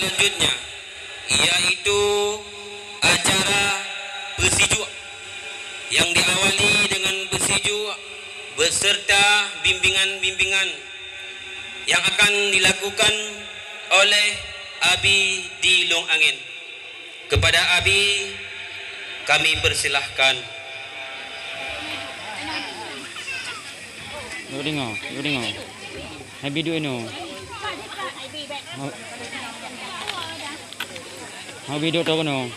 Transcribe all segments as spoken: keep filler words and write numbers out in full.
Selanjutnya, yaitu acara peusijuek yang diawali dengan peusijuek beserta bimbingan-bimbingan yang akan dilakukan oleh Abi di Lông Angén. Kepada Abi, kami persilahkan. Yuk dengar, yuk dengar. Hai bidu ino. Hai bidu tu kena.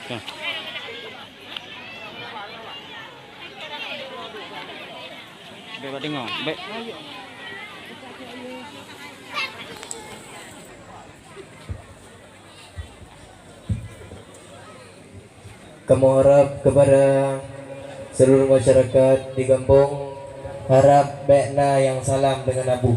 Ka. Bèk bak teungoh, bèk. Kamoe harap kepada seluruh masyarakat di gampông, harap bèk na nyang salam deungon Abu.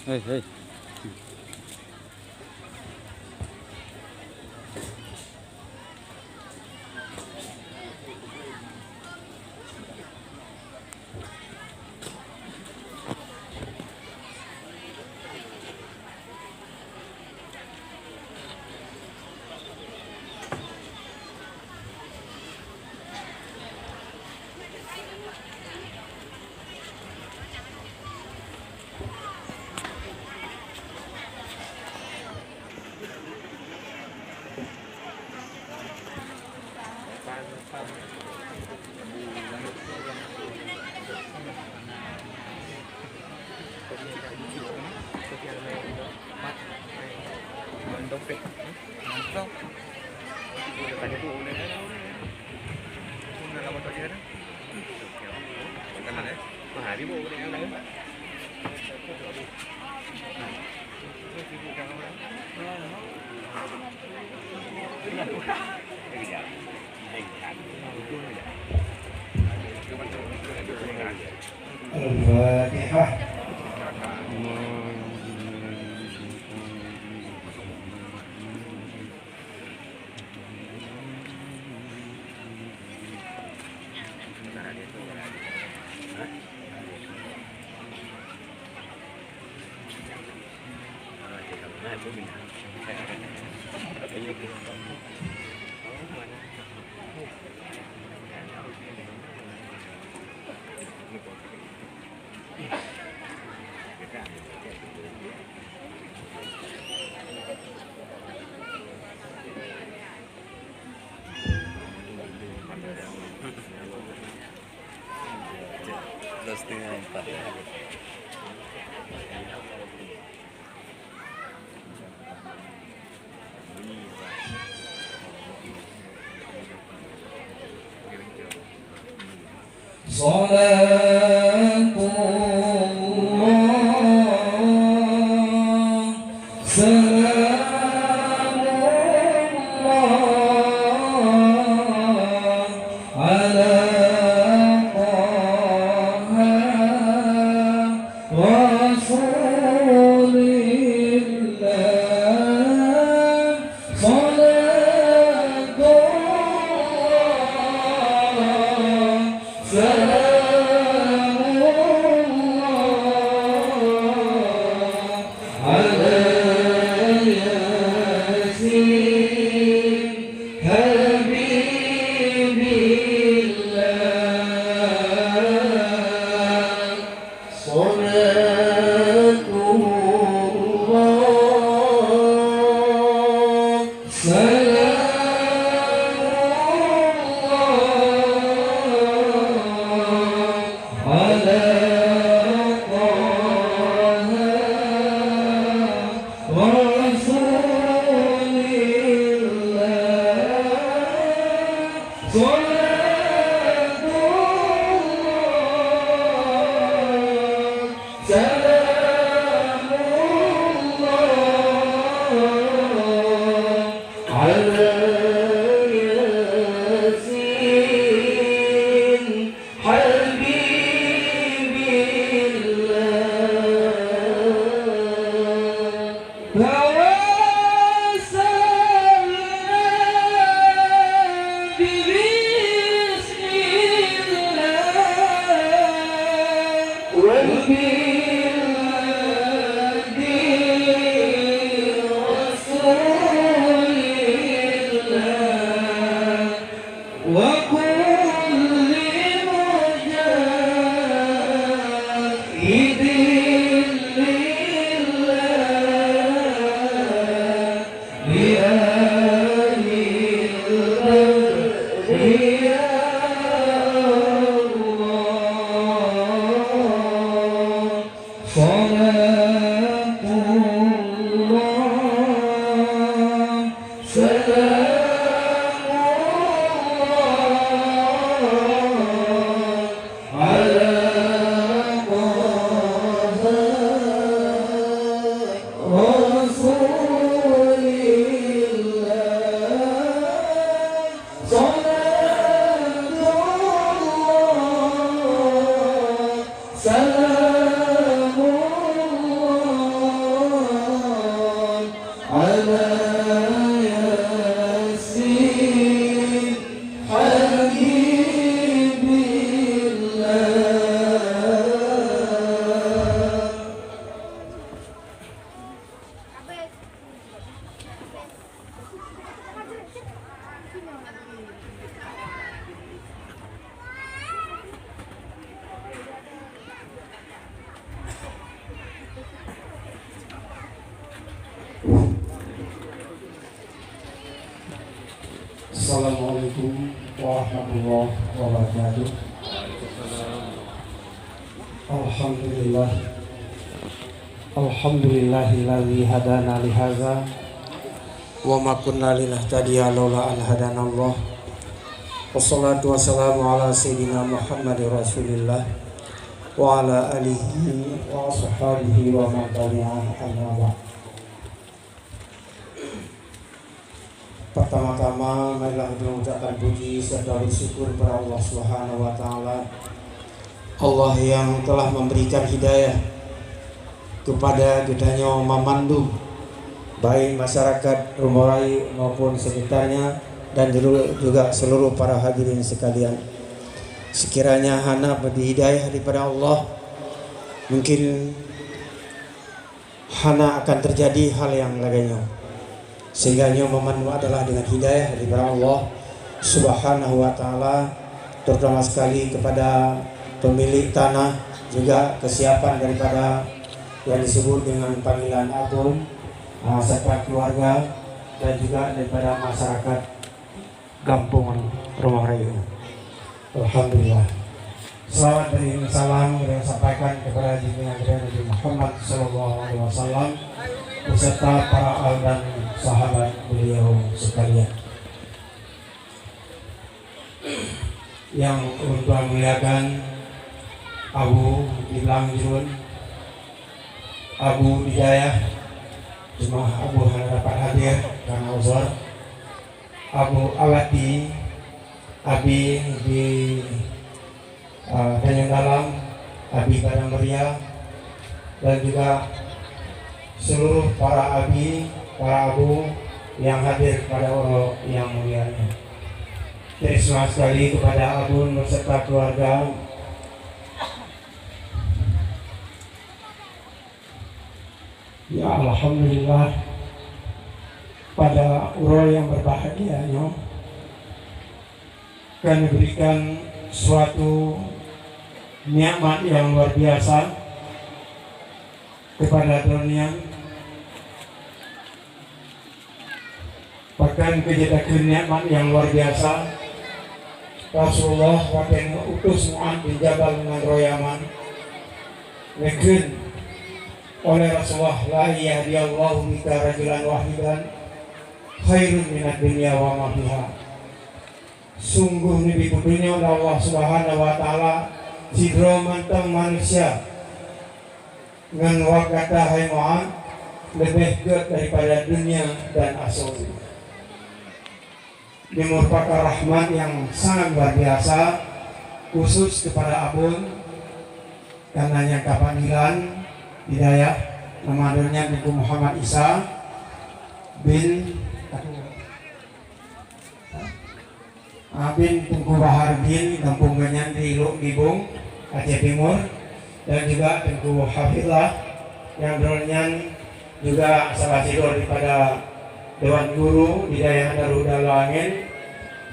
Hei, hei. Al-Fatihah. Dua setengah empat. صلاة الله، سلام الله على طه رسول Assalamualaikum warahmatullahi wabarakatuh. Alhamdulillah. Alhamdulillahilladzi hadana lihadza wa ma kunna linahtadiya laula an hadanallah. Wassalatu wassalamu ala sayyidina Muhammadir Rasulillah wa ala alihi wa ashabihi wa man tabi'ah, amma ba'd. Pertama-tama, marilah geutanyoe ucapkan puji serta bersyukur kepada Allah Subhanahu wa Taala. Allah yang telah memberikan hidayah kepada geutanyoe mamandum, baik masyarakat Rumoh Rayeuk maupun sekitarnya, dan juga seluruh para hadirin sekalian. Sekiranya hana beri hidayah daripada Allah, mungkin hana akan terjadi hal yang lagée nyoe. Sehingga nyoe meumandum adalah dengan hidayah daripada Allah Subhanahu wa Taala, terutama sekali kepada pemilik tanah, juga kesiapan daripada yang disebut dengan panggilan Abon, ah, serta keluarga, dan juga daripada masyarakat Gampông Rumoh Rayeuk. Alhamdulillah. Salawat dan salam kita sampaikan kepada junjungan kita Nabi Muhammad sallallahu alaihi wasallam beserta para al dan sahabat beliau sekalian. Yang ulôn tuan muliakan, Abu di Blang Jurun, Abu di Dayah, cuma Abu hana dapat hadir karena uzur. Abu Awati, Abi di, eh, Tanjung Dalam, Abi Padang Meriah, dan juga seluruh para abi, para abu yang hadir pada uroe yang mulia ini. Terima kasih sekali kepada Abon beserta keluarga. Ya, alhamdulillah, pada uroe yang berbahagia nyoe, kami berikan suatu nikmat yang luar biasa kepada droeneuh. Pakon keu jeuet takheun nikmat nyang luar biasa, Rasulullah watée geuutus Mu'adz bin Jabal ngon droe Yaman, neukheun oleh Rasulullah, "La yahdiyallahu bika rajulan wahidan khairun minad dunya wa ma fiha." Sungguh neubri peutunyok lé Allah Subhanahu wa Taala sidroe mantong manusia ngon wak gata, hai Mu'adz, leubeh gét daripada dunia dan asoe. Ini merupakan rahmat yang sangat luar biasa, khusus kepada Abon, karena nyang ka panggilan di Dayah, nama droeneuh Teungku Muhammad Isa bin Ah, bin Teungku Baharudin, gampông geuhnyan di Lhokseumawe, Aceh Timur, dan juga Teungku Hafizah, nyang droeneuh nyan juga salah sidroe daripada Dewan Guru di Dayah Darul Huda Loangén,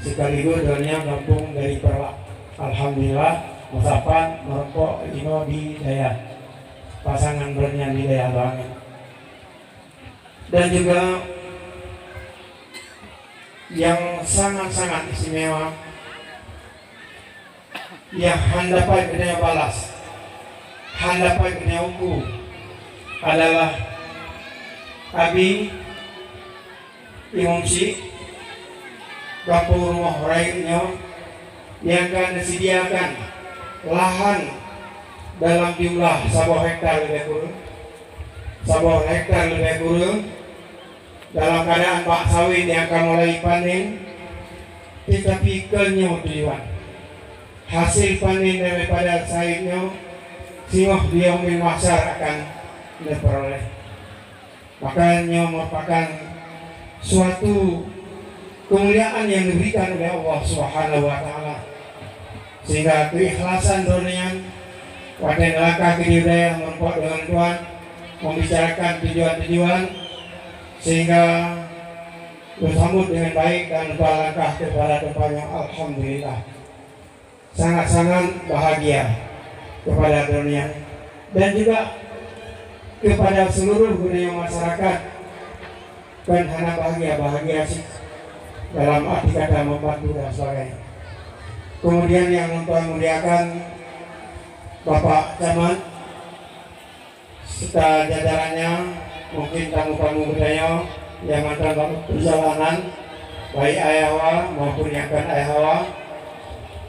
sekaligus droeneuh nyan gampông dari Peurlak. Alhamdulillah, meusapat meurumpok inoe di Dayah, pasangan droeneuh nyan di Dayah Loangén. Dan juga yang sangat-sangat istimewa, yang hana dapat geutanyoe balas, hana dapat geutanyoe uku, adalah Abi Imum Syik, gampông Rumoh Rayeuk nyoe, nyang ka neuseudiakan lahan dalam jumlah saboh hektar leubeh kureueng, saboh hektar leubeh kureueng, dalam keuadaan bak sawét nyang ka mulai panen, teutapi kon nyoe tujuan. Hasil panen daripada sawét nyoe singoh di Yaumil Mahsyar akan neupeuroleh. Maka nyoe merupakan suatu keumuliaan nyang diberikan oleh Allah Subhanahu wa Taala. Sehingga keikhlasan droeneuh nyan, watée neulangkah keudéh u Dayah meurumpok deungon Tuhan, membicarakan tujuan-tujuan, sehingga beusambot deungon baik dan teulangkah keupada teumpat nyang alhamdulillah. Sangat-sangat bahagia kepada droeneuh nyan dan juga kepada seluruh geutanyoe masyarakat. Kon hana bahagia, bahagia cit. dalam arti kata membantu dan sebagainya. Kemudian yang Tuhan muliakan, Bapak Camat serta jajarannya, mungkin tamu-tamu geutanyoe yang mantong dalam perjalanan, baik ayah hawa maupun yang bukan ayah hawa.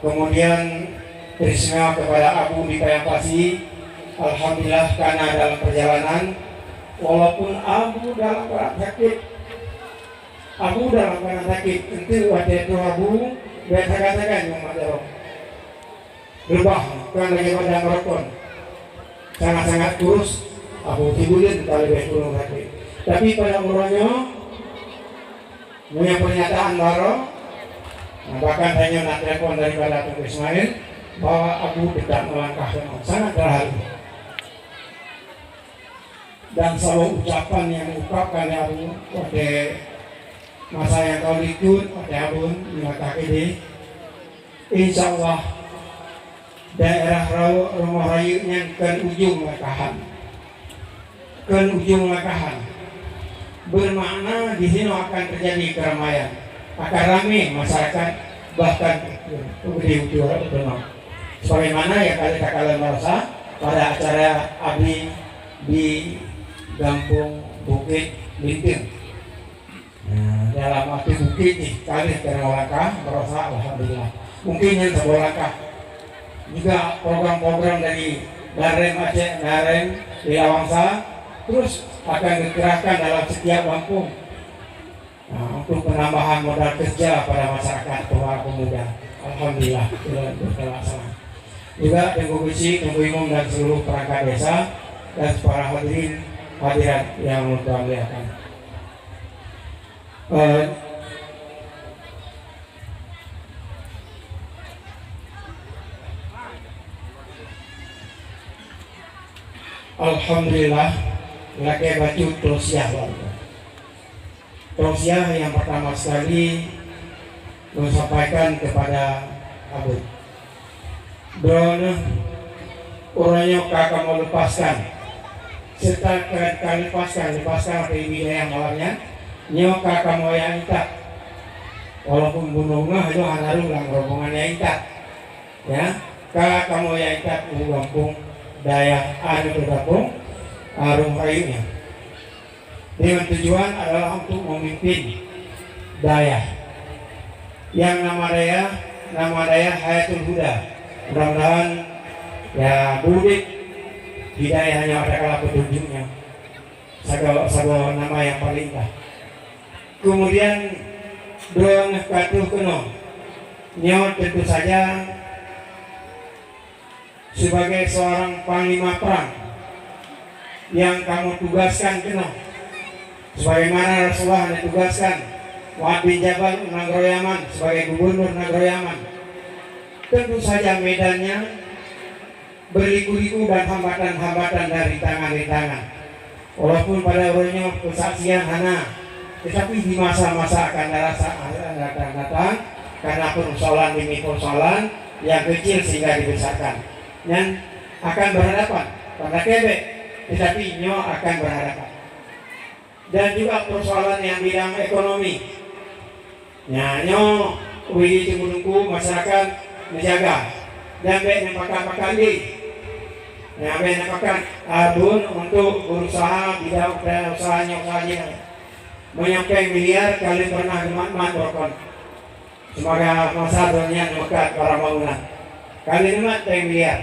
Kemudian teurimong kepada Abu di Padang Pasi, alhamdulillah kana dalam perjalanan, walaupun Abu dalam keadaan sakit. Abu dalam keadaan sakit, enteuk watée troh Abu, bék sagai-sagai nyoe mat jaroe. Reubah, kon lagée badan meurokon. Sangat-sangat kurus, Abu sibuleuen ka leubeh kureueng sakét. Tapi pada uroe nyoe, meunyoe pernyataan baroe, nah, bahkan tanyoe na telepon daripada Teungku Ismail, bahwa Abu tetap melangkah, sangat terharu. Dan saboh ucapan nyang geuungkapkan lé Abu watée masa nyang ka likot, watée Abu meulangkah keudeh, insya Allah daerah Rau-, Rumoh Rayeuk nyan kon ujong langkahan, kon ujong langkahan. Bermakna di sinoe akan terjadi keramaian, akan ramé masyarakat, bahkan geude ujoe teuma. Sebagaimana nyang ka lheueh takalon baroesa pada acara Abi di Gampông Bukit Binteng. Nah, dalam arti bukit jih ka lheueh keudroe langkah, baroesa alhamdulillah. Mungkin nyan saboh langkah. Juga program-program dari Danrem Aceh, Danrem di Awangsa, terus akan dikerahkan dalam setiap gampông. Nah, untuk penambahan modal kerja pada masyarakat, para pemuda. Alhamdulillah, telah terlaksana. Juga Teungku Geuchik, Teungku Imum dan seluruh perangkat desa dan para hadirin hadirat yang Tuhan muliakan. Eh, Alhamdulillah, lakée bacut tausiah lom. Tausiah nyang pertama sekali lôn sampaikan kepada Abu. Droeneuh uroe nyoe ka kamoe leupaskan, serta ka, ka leupaskan, leupaskan ateueh wilayah malam nyan, nyoe ka kamoe jak intat. Walaupun bunoe beungoh nyoe hana rôh lam rombongan jak intat. Ya, ka kamoe jak intat u gampông dayah, anu, u gampông, a, Rumoh Rayeuk nyan. Dengan tujuan adalah untuk memimpin dayah. Yang nama dayah, nama dayah Hayatul Huda. Mudah-mudahan, ya, beudeb hidayah nyoe, ada kala petunjuknya. Sagoe, sagoe nama yang paling indah. Kemudian, droeneuh ka troh keunoe. Nyoe tentu saja sebagai seorang panglima perang yang kamoe tugaskan keunoe, sebagaimana Rasulullah neutugaskan Mu'adz bin Jabal u nanggroe Yaman sebagai gubernur nanggroe Yaman. Tentu saja medannya berliku-liku dan hambatan-hambatan dan rintangan-rintangan. Walaupun pada uroe nyoe peusaksian hana, tetapi di masa-masa akan datang, datang, datang, karena persoalan demi persoalan yang kecil sehingga dibesarkan. Nyan akan berhadapan, pada kebek, tetapi nyoe akan berhadapan. Dan juga persoalan yang bidang ekonomi. Nyan nyoe, ubé teungku-teungku masyarakat neujaga. Jan bék neupakat-pakat lé. Nyan bék neupakat, a, bun untuk berusaha bidang usaha nyoe, usaha jih. Meunyoe péng miliar, ka lheueh pernah geumat-mat barokon. Seumoga masa droeneuh nyan meukat barang bangunan. Ka lheueh neumat péng miliar,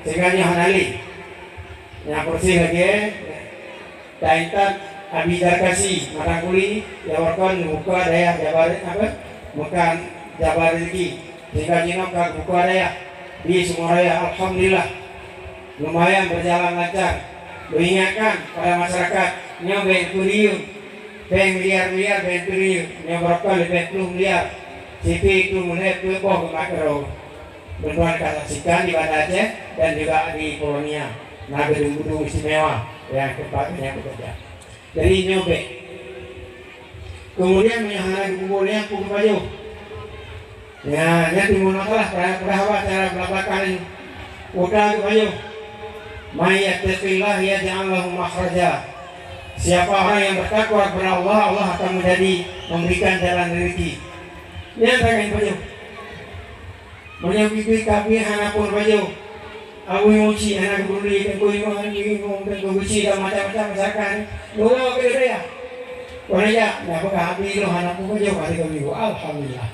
sehingga nyoe hana lé. Nyang peureuseh lagée taintat Abi Darkasi, Matang Kuli, nyang barokon neubuka dayah Jabar, apa, meukat Jabar Rezeki. Sehingga jinoe ka geubuka dayah di Seumoe Raya, alhamdulillah. Lumayan berjalan lancar. Mengingatkan pada masyarakat, nyoe bék peuriyeueng. Péng miliar-miliar bék peuriyeueng. Nyoe barokon leubeh ploh miliar. Siti itu mulai peuet boh geumat keudroe. Bantuan ka saksikan di Banda Aceh dan juga di Polonia. Na geudong-geudong istimewa nyang tempat nyan bekerja. Jadi nyoe bék. Kemudian meunyoe hana geukumpol nyan, peue geupajoh? Nyan, nyan timbul masalah, padahai, padahai haba cara beulak-belakan nyoe. Uta geupajoh. "May yattaqillah yaj'al lahu makhraja." Siapa orang yang bertakwa kepada Allah, Allah akan menjadi, memberikan jalan rezeki. Nyan tangan pajoh. Meunyoe bibi kapi hana pun pajoh. Abu Musi hana geubri, Teungku Imam, Teungku Gusi dan macam-macam misalkan. Dua kali dia. Wana ya, dah peugah abi lo hana pun pajoh, mati kami. Alhamdulillah.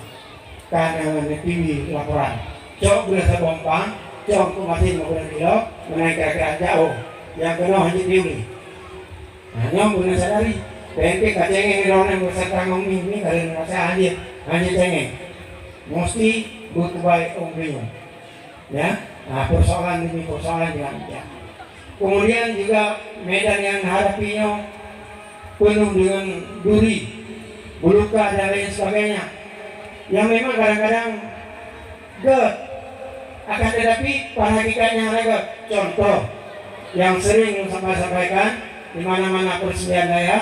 Kan, eh, T V laporan. Cok beureuh saboh pang, cok keu masin lima belas kilo, meunan kira-kira jauh. Nyang keunoe hana diuli. Nah, nyoe beuna sadari. P N P ka cengeng droeneuh beserta ngon mi, mi ka lheueh rasa hana, hana cengeng. Mesti beukubai ong bingung. Ya, nah, persoalan demi persoalan dengan bijak. Kemudian juga medan yang dihadapi nyoe penuh dengan duri, beluka dan lain sebagainya. Yang memang kadang-kadang gèt. Akan tetapi, pada hakikatnya hana gèt. Contoh, yang sering saya sampaikan, di mana-mana persembahyaan dayah,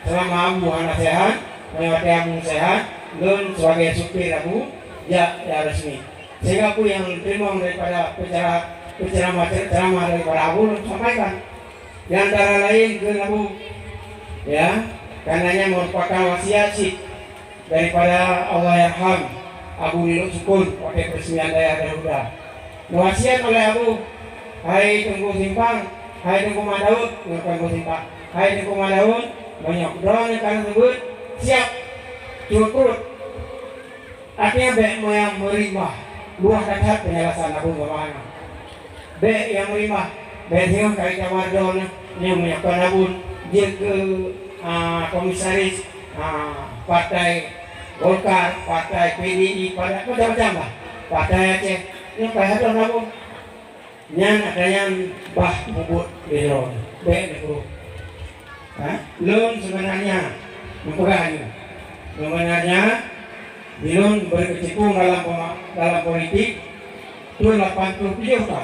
selama Abu hana sehat, meunyoe watèe Abu sehat, lôn sebagai supir Abu, jak ya resmi. Sehingga peue nyang teurimong daripada pencara-, penceramah-penceramah daripada Abu, lôn sampaikan. Di antara lain keu Abu, ya, karenanya merupakan wasiat cit daripada Allahyarham Abu Liluk Sukun watèe peresmian dayah Garuda. Neuwasiat oleh Abu, "Hai Teungku Simpang, hai Teungku Mak Daud," nyoe Teungku Simpang, "Hai Teungku Mak Daud, meunyoe droeneuh ka neuseubut, siap, cukup." Artinya, bèk meunyang meurimah, luwah that-that peunjelasan Abu Gabana. Bèk nyang meurimah, bèk singoh kali tamardon nyoe meunyoe kon Abu jeuet keu, a, komisaris, a, partai Golkar, partai P D I, partai macam-macam lah. Partai Aceh, nyoe payah lôn Abu. Nyan ata nyan bah mubuet lé droe, bèk neuguru. Ha? Lôn seubeunarnya, neupeugah nyoe, seubeunarnya, di lôn beukecimpung dalam pema-, dalam politik, thôn lapan puluh tujoh ka.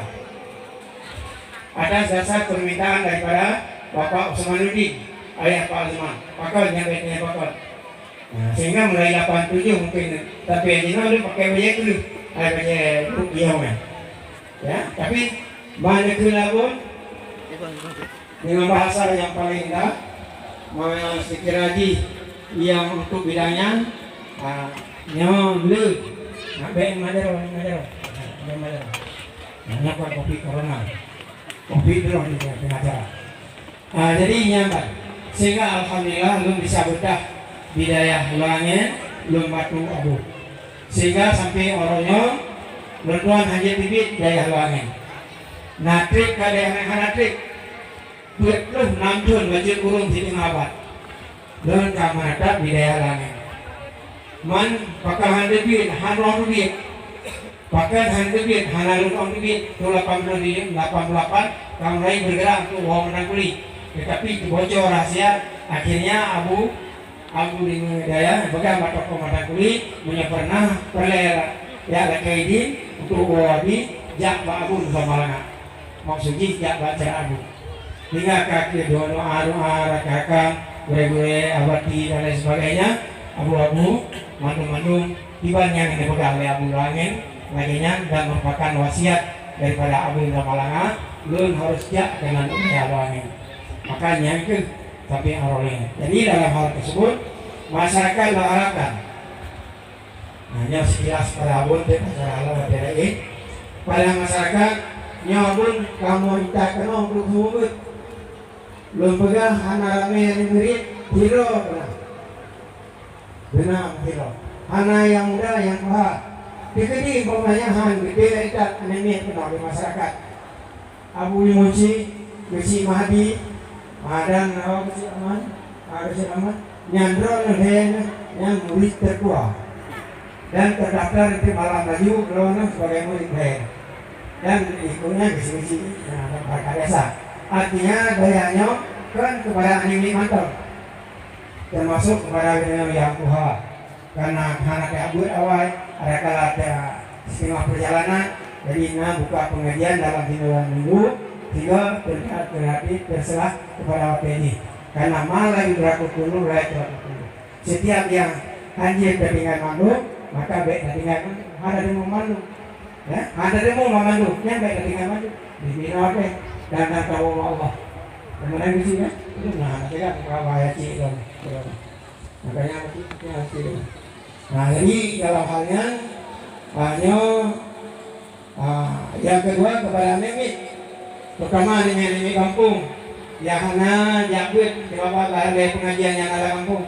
Atas dasar permintaan daripada Bapak Usmanuddin, ayah Pak Azman. Pakon nyang bèk tanya pakon. Nah, sehingga mulai lapan tujuh mungkin, tapi jinoe lôn pakai bajèe keuh, hai bajèe buet biyong nyan. Ya, tapi ban keuh lagon dengan bahasa yang paling indah, ma-, sekira jih yang untuk bidang nyan, ah, nyoe le. Nah, bèk madero, madero. Nah, bèk madero. Nah, nyoe kon covid corona. Covid droe di tengah jalan. Ah, jadi nyan ban. Sehingga alhamdulillah lôn bisa beutah di dayah Luangen, lôn bantu Abu. Sehingga sampai uroe nyoe lôn tuan hana teubiet dayah Luangen. Na trép ka dayah hana trép. Peuet ploh nam thôn bacut ureueng siteungoh abad. Lôn ka meuratap di dayah Luangen. Man pakon hana teubiet, hana lôn teubiet. Pakon hana teubiet, hana lôn ong teubiet, thôn lapan puluh tujoh, lapan puluh lapan, ka mulai bergerak untuk woe Matang Kuli. Tetapi teubocor rahsia, akhirnya Abu, Abu Rimeu Dayah peugah bak tokoh Matang Kuli, meunyoe pernah peureulèe jak lakèe idin untuk woe Abi, jak bak Abu Musa Malanga. Maksud jih jak bak acara Abu. Hingga ka keuh doa-doa, doa rakan-rakan, gurèe-gurèe, abati dan lain sebagainya, abu-abu, mandum-mandum, kiban nyang neupeugah lé Abu Luangen, lagèe nyan dan merupakan wasiat daripada Abu Indra Malanga, lôn harus jak keunan u Luangen. Maka nyan keuh sampai uroe nyoe. Jadi dalam hal tersebut, masyarakat mengharapkan Nah, nyoe sekilas pada Abon teuh acara Allah watèe laén. Pada masyarakat, nyoe Abon kamoe intat keunoe untuk seumeubeuet. Lôn peugah hana ramè nyang murit, sidroe peugah. Beuna sidroe. Hana nyang muda, nyang tuha. Dikeudi umpamanya han geutanyoe intat aneuk miet keunoe di masyarakat. Abu Yunus, Geuchik Mahdi, ah, dan, oh, Geuchik Aman, ah, Geuchik Aman, nyan droeneuh lhèe nyan murit teutua. Dan terdaftar di malam laju droeneuh sebagai murit lhèe. Dan ikutnya Geuchik-Geuchik, ah, dan perkara biasa. Artinya, dayah nyoe kan kepada aneuk miet mantong. Termasuk kepada geutanyoe nyang tuha. Karena hana teuabeuet awai, adakala teu-, siteungoh peurjalanan, jadi na buka peungajian dalam tiga minggu, tiga teuka-, teuka-, terserah kepada watèe jih. Karena ma la yudraku kulluhu la yutraku kulluhu. Setiap yang hanjeuet tatinggai mandum, maka bèk tatinggai mandum. Hana teurimong mandum. Ya, hana teurimong mandum, nyan bèk tatinggai mandum. Dibina watèe dan tawoe bak Allah. Kemudian di sini, nah, hana teuga bahaya cik tu. Makanya, hati-hati. Nah, jadi dalam hal nyan, ah, nyoe, ah, nyang keudua kepada aneuk miet, terutama aneuk miet-aneuk miet gampông nyang hana jak beuet, sebab lé pengajian nyang na lam gampông,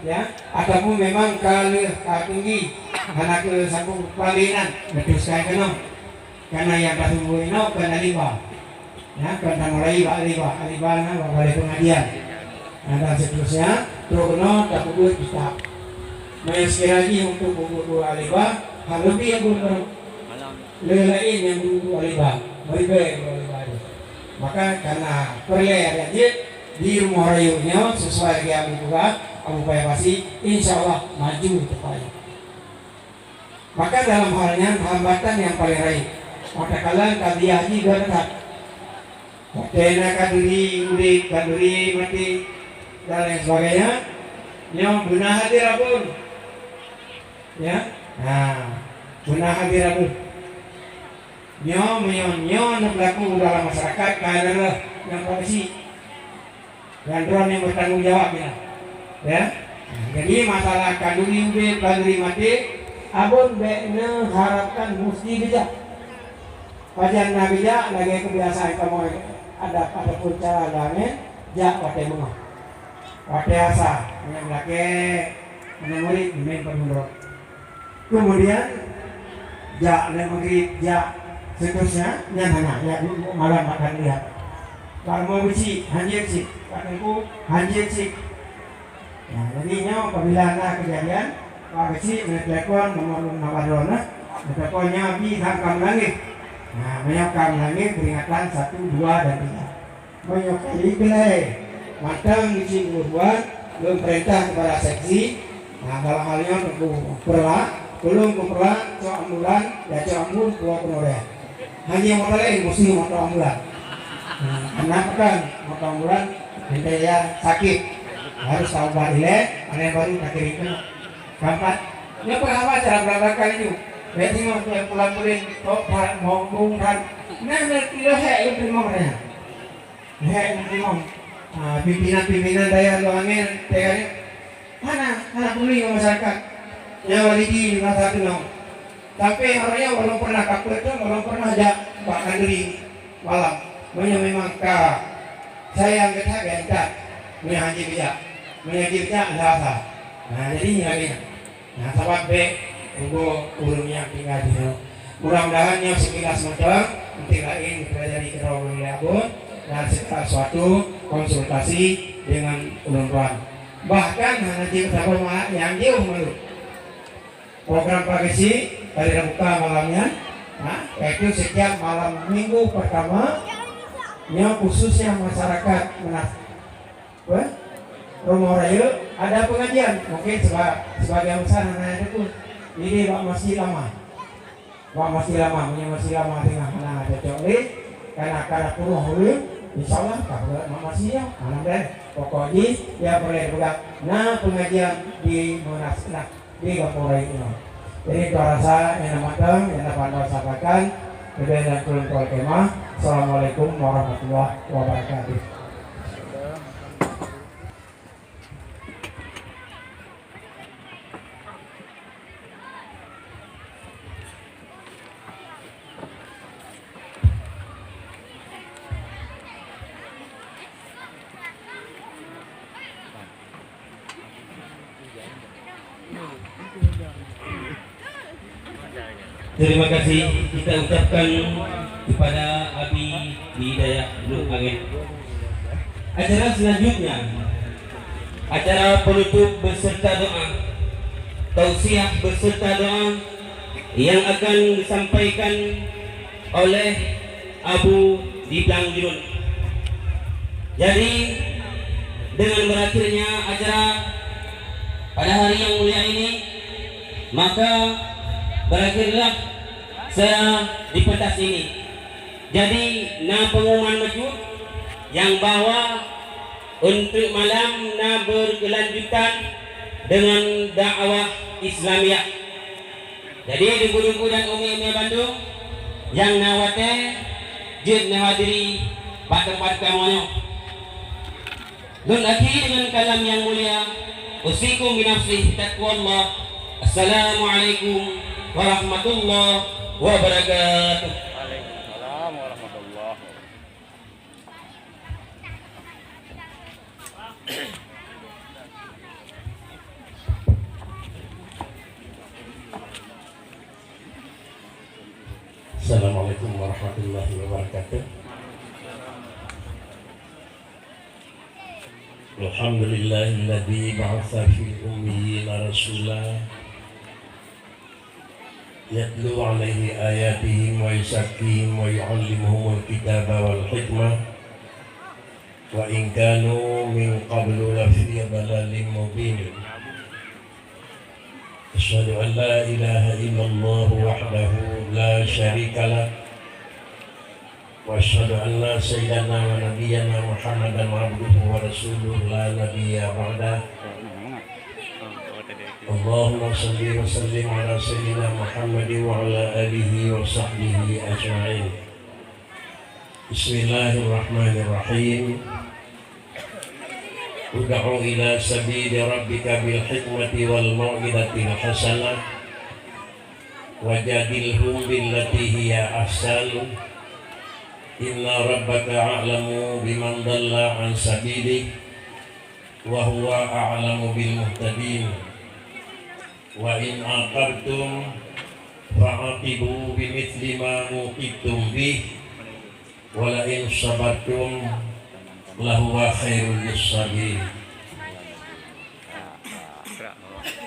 ya, ataupun memang ka lheueh ka tinggi, hana keu sambung pelayanan, beutôi sekali keunoe. Karena nyang ka seumeubeuet inoe kon alimba. Nyan kon tamulai bak alimba, alimba na bak balai pengajian. Nah, dan seterusnya, trok keunoe tapeubuet kitab. Meunyoe sekira jih untuk peubuet-buet alimba, hal leubeh nyang gurée, le laén nyang gurée alimba, meuribée gurée alimba tu. Maka karena peureulée adat jeuet di rumoh rayeuk nyoe sesuai lagée Abu peugah, Abu Paya Pasi, insya Allah maju teupaya. Maka dalam hal nyan hambatan nyang paleng rayeuk, mata kala ka biah jih gata that. Watée na khanduri udeb, khanduri maté, dan lain sebagainya, nyoe beuna hadir abon. Ya, nah, beuna hadir abon. Nyoe meunyoe nyoe neupeulaku dalam masyarakat ka lheueh nyang polisi. Dan droeneuh bertanggung jawab, ya. Ya. Jadi masalah khanduri udeb, khanduri maté, abon bék neuharapkan musti geujak. Pajan na geujak lagée kebiasaan kamoe adat ataupun cara laén, jak watée beungoh. Watée asa, nyang lakée meunyoe murit meunan padum droe. Kemudian, jak lé maghrib, jak seterusnya, nyan hana, ya, malam makan dia. Bak rumoh beucik, hanjeuet cit, bak teungku, hanjeuet cit. Ya, jadi nyoe apabila na kejadian, bak beucik, neutelepon nomor lôn haba droeneuh, neutelepon nyoe bi han ka meulangeh. Nah, meunyoe ka meulangeh, peringatan satu, dua, dan tiga. Meunyoe kali keulhèe mantong cit buet-buet, lôn peurintah keupada seksi, nah, dalam hal nyoe Teungku Peurla, tulông Teungku Peurla cok ambulan, ya cok ambun puwoe keunoe. Hana moto laén, musti moto ambulan. Nah, karena kan moto ambulan nanti ya sakit, harus taubat ilèe, ada yang baru tak kirim ke. Keempat, nyoe peue haba cara beurangkat laju. Bèk singoh pulang-pulang, tok that, mong-mong that. Nah, nah, kilo hèk lôn teurimong nyan. Hèk lôn teurimong. Ah, pimpinan-pimpinan dayah lôn angèn, teuka nyoe. Hana, hana peuduli ngon masyarakat. Nyan walidi di masa keunoe. Sampai hari nyoe ulôn pernah kapeuet tu, ulôn pernah jak bak khanduri malam. Meunyoe memang ka sayang gata, gata. Meunyoe hana jijak, meunyoe jijak, lhasa. Nah, jadi nyan lagèe nyan. Nah, sabab bèk rugoe ureueng nyang tinggai di nyoe. Mudah-mudahan nyoe sekilas mantong, nanti laén dipelajari keudroe lé Abon dan segala sesuatu konsultasi dengan ulôn tuan. Bahkan hana jeuet saboh ma-, nyang jeuet meuleuh. Program Pak Geuchik tadi dah buka malam nyan, ha, yaitu setiap malam minggu pertama, nyoe khususnya masyarakat Meunas. Apa? Rumoh Rayeuk ada pengajian. Mungkin seba-, sebagian besar hana ada pun. Ini bak Masjid Lama. Bak Masjid Lama, meunyoe Masjid Lama teungoh hana cocok lé, karena ka na peurumoh ureueng, insya Allah ka beuet bak masjid nyoe. Alhamdulillah. Pokok jih, nyang peureulèe peugah, na pengajian di Meunas. Nah, di gampông rayeuk nyoe. Jadi, tuan rasa nyang na mantong, nyang na pandai sampaikan, leubeh dan kureueng tuan kemah. Assalamualaikum warahmatullahi wabarakatuh. Terima kasih kita ucapkan kepada Abi di Dayah Luk Angin. Acara selanjutnya, acara penutup beserta doa, tausiah beserta doa yang akan disampaikan oleh Abu di Blang Jurun. Jadi, dengan berakhirnya acara pada hari yang mulia ini, maka berakhirlah saya di pentas ini. Jadi, na pengumuman meucut yang bahwa untuk malam na berkelanjutan dengan dakwah Islamiyah. Jadi, teungku-teungku dan umi-umi bandum nyang na watèe jeuet neuhadiri bak teumpat kamoe nyoe. Lôn akhiri dengan kalam nyang mulia, usikum binafsi bitaqwallah. Assalamualaikum warahmatullahi wabarakatuh. Waalaikumsalam warahmatullahi wabarakatuh. Assalamualaikum warahmatullahi wabarakatuh. Alhamdulillahilladzi ba'atsa fil ummiyina rasula yatlu 'alaihim ayatihi wa yuzakkihim wa yu'allimuhumul kitaba wal hikmah wa in kanu min qablu lafi dhalalin mubin. Asyhadu an la ilaha illallah wahdahu la syarika lah. Wa asyhadu anna sayyidana wa nabiyyana Muhammadan abduhu wa rasuluh la nabiyya ba'dah. Allahumma shalli wa sallim ala sayyidina Muhammadin wa ala alihi wa sahbihi ajma'in. Bismillahirrahmanirrahim. Ud'u ila sabili rabbika bil hikmati wal mau'izatil hasanah, wajadilhum billati hiya ahsan, inna rabbaka a'lamu biman dhalla an sabilih, wa huwa a'lamu bil muhtadin. Wa in aqabtum fa'aqibu bimithli ma uqibtum bih, wa la in sabartum lahuwa khairul lis-sabirin.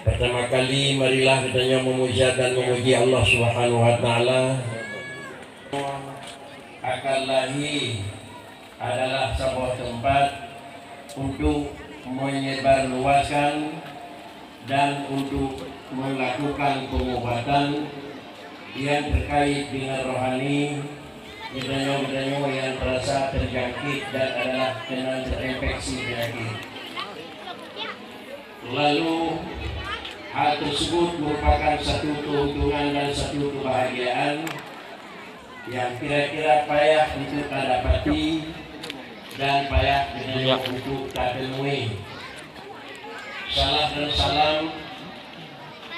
Pertama kali, marilah geutanyoe meumuja dan meumuji Allah Subhanahu wa Taala. Akan lahé adalah saboh teumpat untuk menyebarluaskan dan untuk melakukan pengobatan yang terkait dengan rohani geutanyoe-geutanyoe yang terasa terjangkit dan adalah keunan terinfeksi penyakit. Lalu, hal tersebut merupakan satu keuntungan dan satu kebahagiaan yang kira-kira payah untuk tadapati dan payah geutanyoe untuk tateumui. Salawat dan salam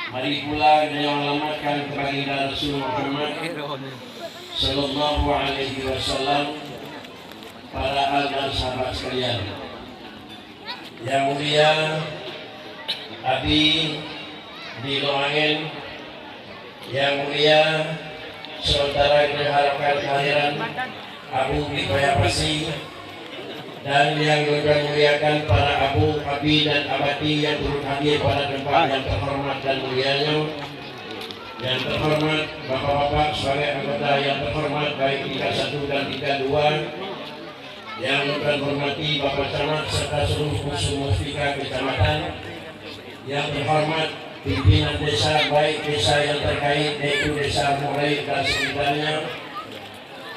mari pula geutanyoe alamatkan keu Baginda Rasul Muhammad sallallahu alaihi wasallam, para al dan sahabat sekalian. Yang mulia Abi di Loangen, yang mulia sementara kita harapkan kehadiran Abu di Paya Pasi, dan yang kita muliakan para Abu, Abi, dan Abati yang turut hadir pada tempat yang terhormat dan mulianya. Yang terhormat Bapak-bapak sebagai anggota yang terhormat baik tingkat satu dan tingkat dua, yang kami hormati Bapak Camat serta seluruh Pusat Muspika Kecamatan, yang terhormat pimpinan desa, baik desa yang terkait, yaitu Desa Murai dan sekitarnya,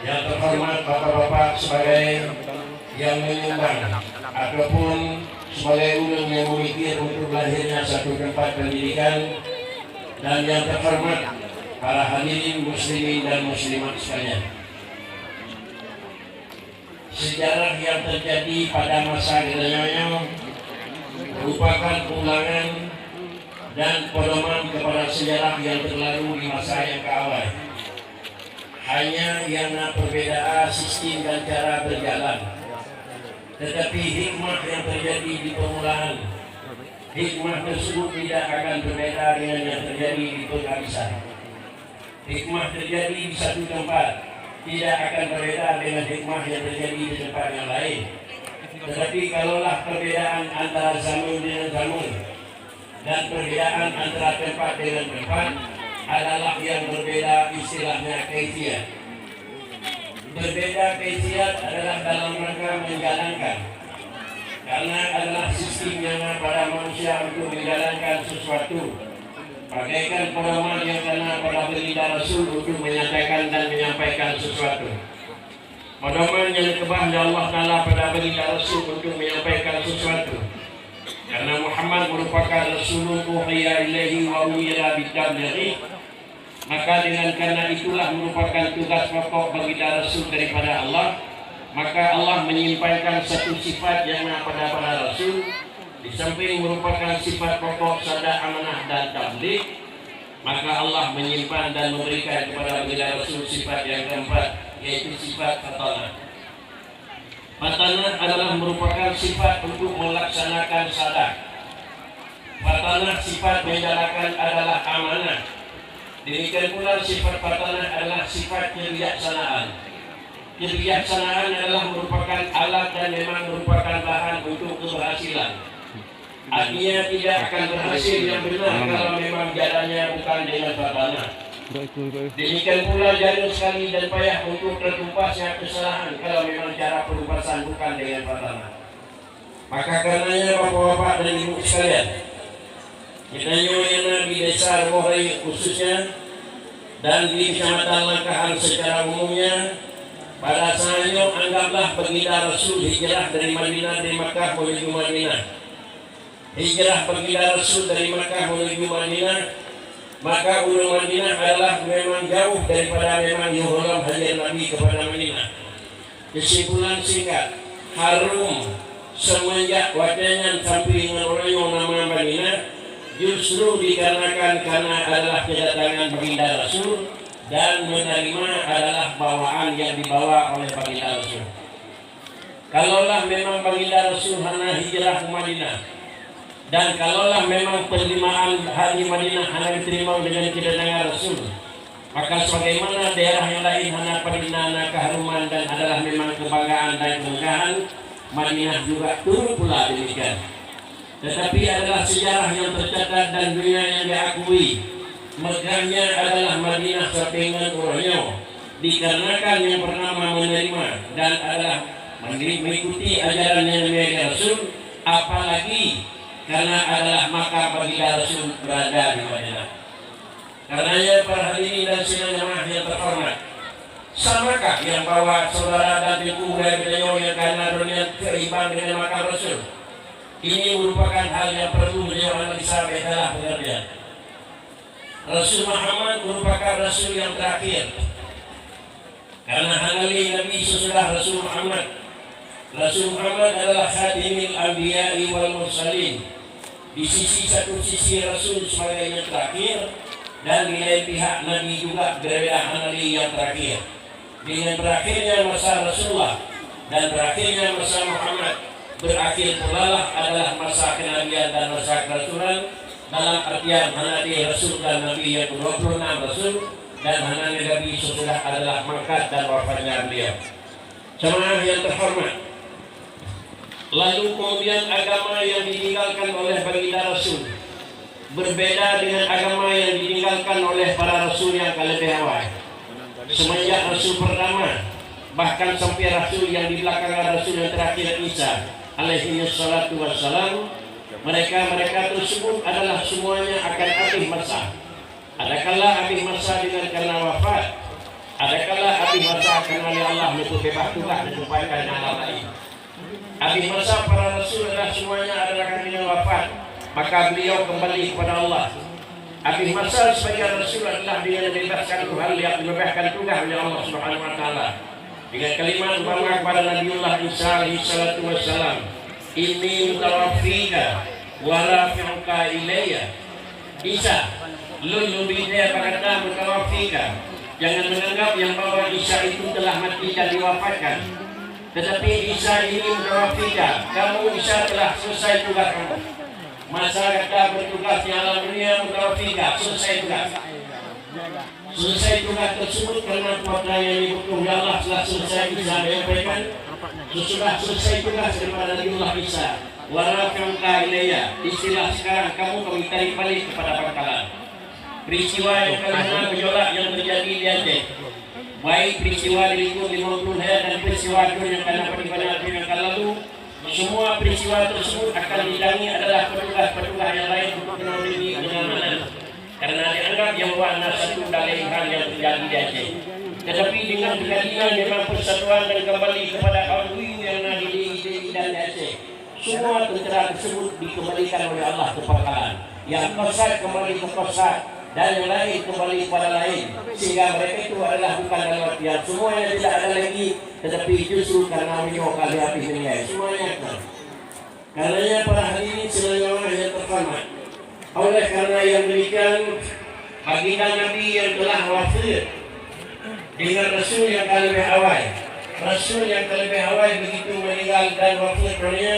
yang terhormat Bapak-bapak sebagai yang menyumbang ataupun sebagai ureuëng yang memikir untuk lahirnya satu tempat pendidikan, dan yang terhormat para hadirin muslimin dan muslimat sekalian. Sejarah yang terjadi pada masa geutanyoe nyoe merupakan ulangan dan pedoman kepada sejarah yang terlalu di masa yang keawai. Hanya yang na perbedaan sistem dan cara berjalan. Tetapi hikmah yang terjadi di permulaan, hikmah tersebut tidak akan berbeda dengan yang terjadi di penghabisan. Hikmah terjadi di satu tempat tidak akan berbeda dengan hikmah yang terjadi di tempat yang lain. Tetapi kalaulah perbedaan antara zaman dengan zaman dan perbedaan antara tempat dengan tempat adalah yang berbeda, istilahnya kaifiat. Berbeda kaifiat adalah dalam rangka menjalankan. Karena adalah sistem yang ada pada manusia untuk menjalankan sesuatu. Bagaikan pedoman yang ada pada Baginda Rasul untuk menyatakan dan menyampaikan sesuatu. Pedoman yang dikeubah oleh Allah Taala pada Baginda Rasul untuk menyampaikan sesuatu. Karena Muhammad merupakan Rasulun uhiya ilaihi wa umira bitablighi, maka dengan karena itulah merupakan tugas pokok Baginda Rasul daripada Allah, maka Allah menyimpankan satu sifat yang na pada para Rasul, Di samping merupakan sifat pokok sadak, amanah dan tabligh, maka Allah menyimpan dan memberikan kepada baginda Rasul sifat yang keempat, yaitu sifat fatanah. Fatanah adalah merupakan sifat untuk melaksanakan sadak. Fatanah sifat menjalankan adalah amanah. Demikian pula sifat fatanah adalah sifat kebijaksanaan. Kebijaksanaan adalah merupakan alat dan memang merupakan bahan untuk keberhasilan. Artinya, tidak akan berhasil yang benar kalau memang jalannya bukan dengan fatanah. Demikian pula, jauh sekali dan payah untuk tertumpasnya kesalahan kalau memang cara penumpasan bukan dengan fatanah. Maka karenanya, bapak-bapak dan ibu sekalian, kita nyoe nyang na di Desa Rumoh Raya khususnya dan di Kecamatan Langkahan secara umumnya, pada saat nyoe anggaplah baginda Rasul hijrah dari Madinah, dari Makkah menuju Madinah. Hijrah baginda Rasul dari Makkah menuju Madinah, maka ureuëng Madinah adalah memang jauh daripada memang yoh gohlom hajat Nabi kepada Madinah. Kesimpulan singkat, harum semenjak watée nyan sampai ngon uroe nyoe nama Madinah, justru dikarenakan karena adalah kedatangan baginda Rasul dan menerima adalah bawaan yang dibawa oleh baginda Rasul. Kalaulah memang baginda Rasul hana hijrah u Madinah, dan kalaulah memang penerimaan haji Madinah hana diterima dengan kedatangan Rasul, maka sebagaimana daerah yang lain hana padum na keharuman dan adalah memang kebanggaan dan kemegahan, Madinah juga turut pula demikian. Tetapi adalah sejarah yang tercatat dan dunia yang diakui megahnya adalah Madinah sampai ngon uroe nyoe, dikarenakan yang pertama menerima dan adalah mengikuti ajaran yang mulia Rasul, apalagi karena adalah makam baginda Rasul berada di Madinah. Karenanya, para hadirin dan sidang jamaah yang terhormat, samakah yang bahwa saudara dan teungku gurée geutanyoe nyang ka na droeneuh seimbang dengan makam Rasul? Ini merupakan hal yang perlu beliau analisa baik dalam pengertian. Rasul Muhammad merupakan Rasul yang terakhir. Karena hana lé Nabi sesudah Rasul Muhammad. Rasul Muhammad adalah khatimil anbiya'i wal mursalin. Di sisi, satu sisi, Rasul sebagai yang terakhir, dan di lain pihak Nabi juga berbeda, hana lé yang terakhir. Dengan berakhirnya masa Rasulullah dan berakhirnya masa Muhammad, berakhir pulalah adalah masa kenabian dan masa kerasulan, dalam artian hana lé Rasul dan Nabi yang kedua puluh enam Rasul, dan hana lé Nabi sesudah adalah mangkat dan wafatnya beliau. Jamaah yang terhormat, lalu kemudian agama yang ditinggalkan oleh baginda Rasul berbeda dengan agama yang ditinggalkan oleh para rasul yang ka leubeh awai. Semenjak Rasul pertama, bahkan sampai Rasul yang di belakangan, Rasul yang terakhir Isa alaihi salatu wassalam, mereka-mereka tersebut adalah semuanya akan habis masa. Adakala habis masa dengan karena wafat, adakala habis masa karena oleh Allah neupeubeubaih tugaih neutempatkan dalam laén. Habis masa para rasul adalah semuanya adalah karena wafat, maka beliau kembali kepada Allah. Habis masa sebagai rasul adalah dengan dibebaskan Tuhan, dia dibebaskan tugaih oleh Allah Subhanahu wa Taala. Dengan kalimat umpama kepada Nabiullah Isa alaihi salatu wassalam, "Inni mutawaffika wa rafi'uka ilayya." Isa, lôn lôn bri tée bak gata mutawaffika. Jangan menganggap yang bahwa Isa itu telah mati dan diwafatkan. Tetapi Isa ini mutawaffika, kamu Isa telah selesai tugas kamu. Masa gata bertugas di alam dunia mutawaffika, selesai tugas. Selesai tugas tersebut karena kuasa yang dibutuhkan Allah telah selesai Isa menyampaikan. Sesudah selesai tugas daripada Nabiullah Isa, "Wa rafi'uka ilayya," istilah sekarang kamu kami tarik balik kepada pangkalan. Peristiwa yang kalian gejolak yang terjadi di Aceh, baik peristiwa di lingkup lima puluh lhèe dan peristiwa Aceh yang ka na pada bulan April yang ka lalu, semua peristiwa tersebut akan didatangi adalah petugas-petugas yang lain untuk menolong diri dengan mana. Karena dianggap yang wah na satu dalil hal yang terjadi di Aceh. Tetapi dengan kejadian memang persatuan dan kembali kepada kaum Uyghur yang na di Delhi dan di Aceh. Semua tentera tersebut dikembalikan oleh Allah ke pangkalan. Yang kosat kembali ke kosat dan yang lain kembali kepada lain. Sehingga mereka itu adalah bukan dalam artian semuanya tidak ada lagi, tetapi justru karena menyokong habis meninggal. Semuanya akan. Karenanya para hadirin Oleh karena yang demikian, baginda Nabi yang telah wafat dengan Rasul yang ka leubeh awai. Rasul yang ka leubeh awai begitu meninggal dan wafat dunia,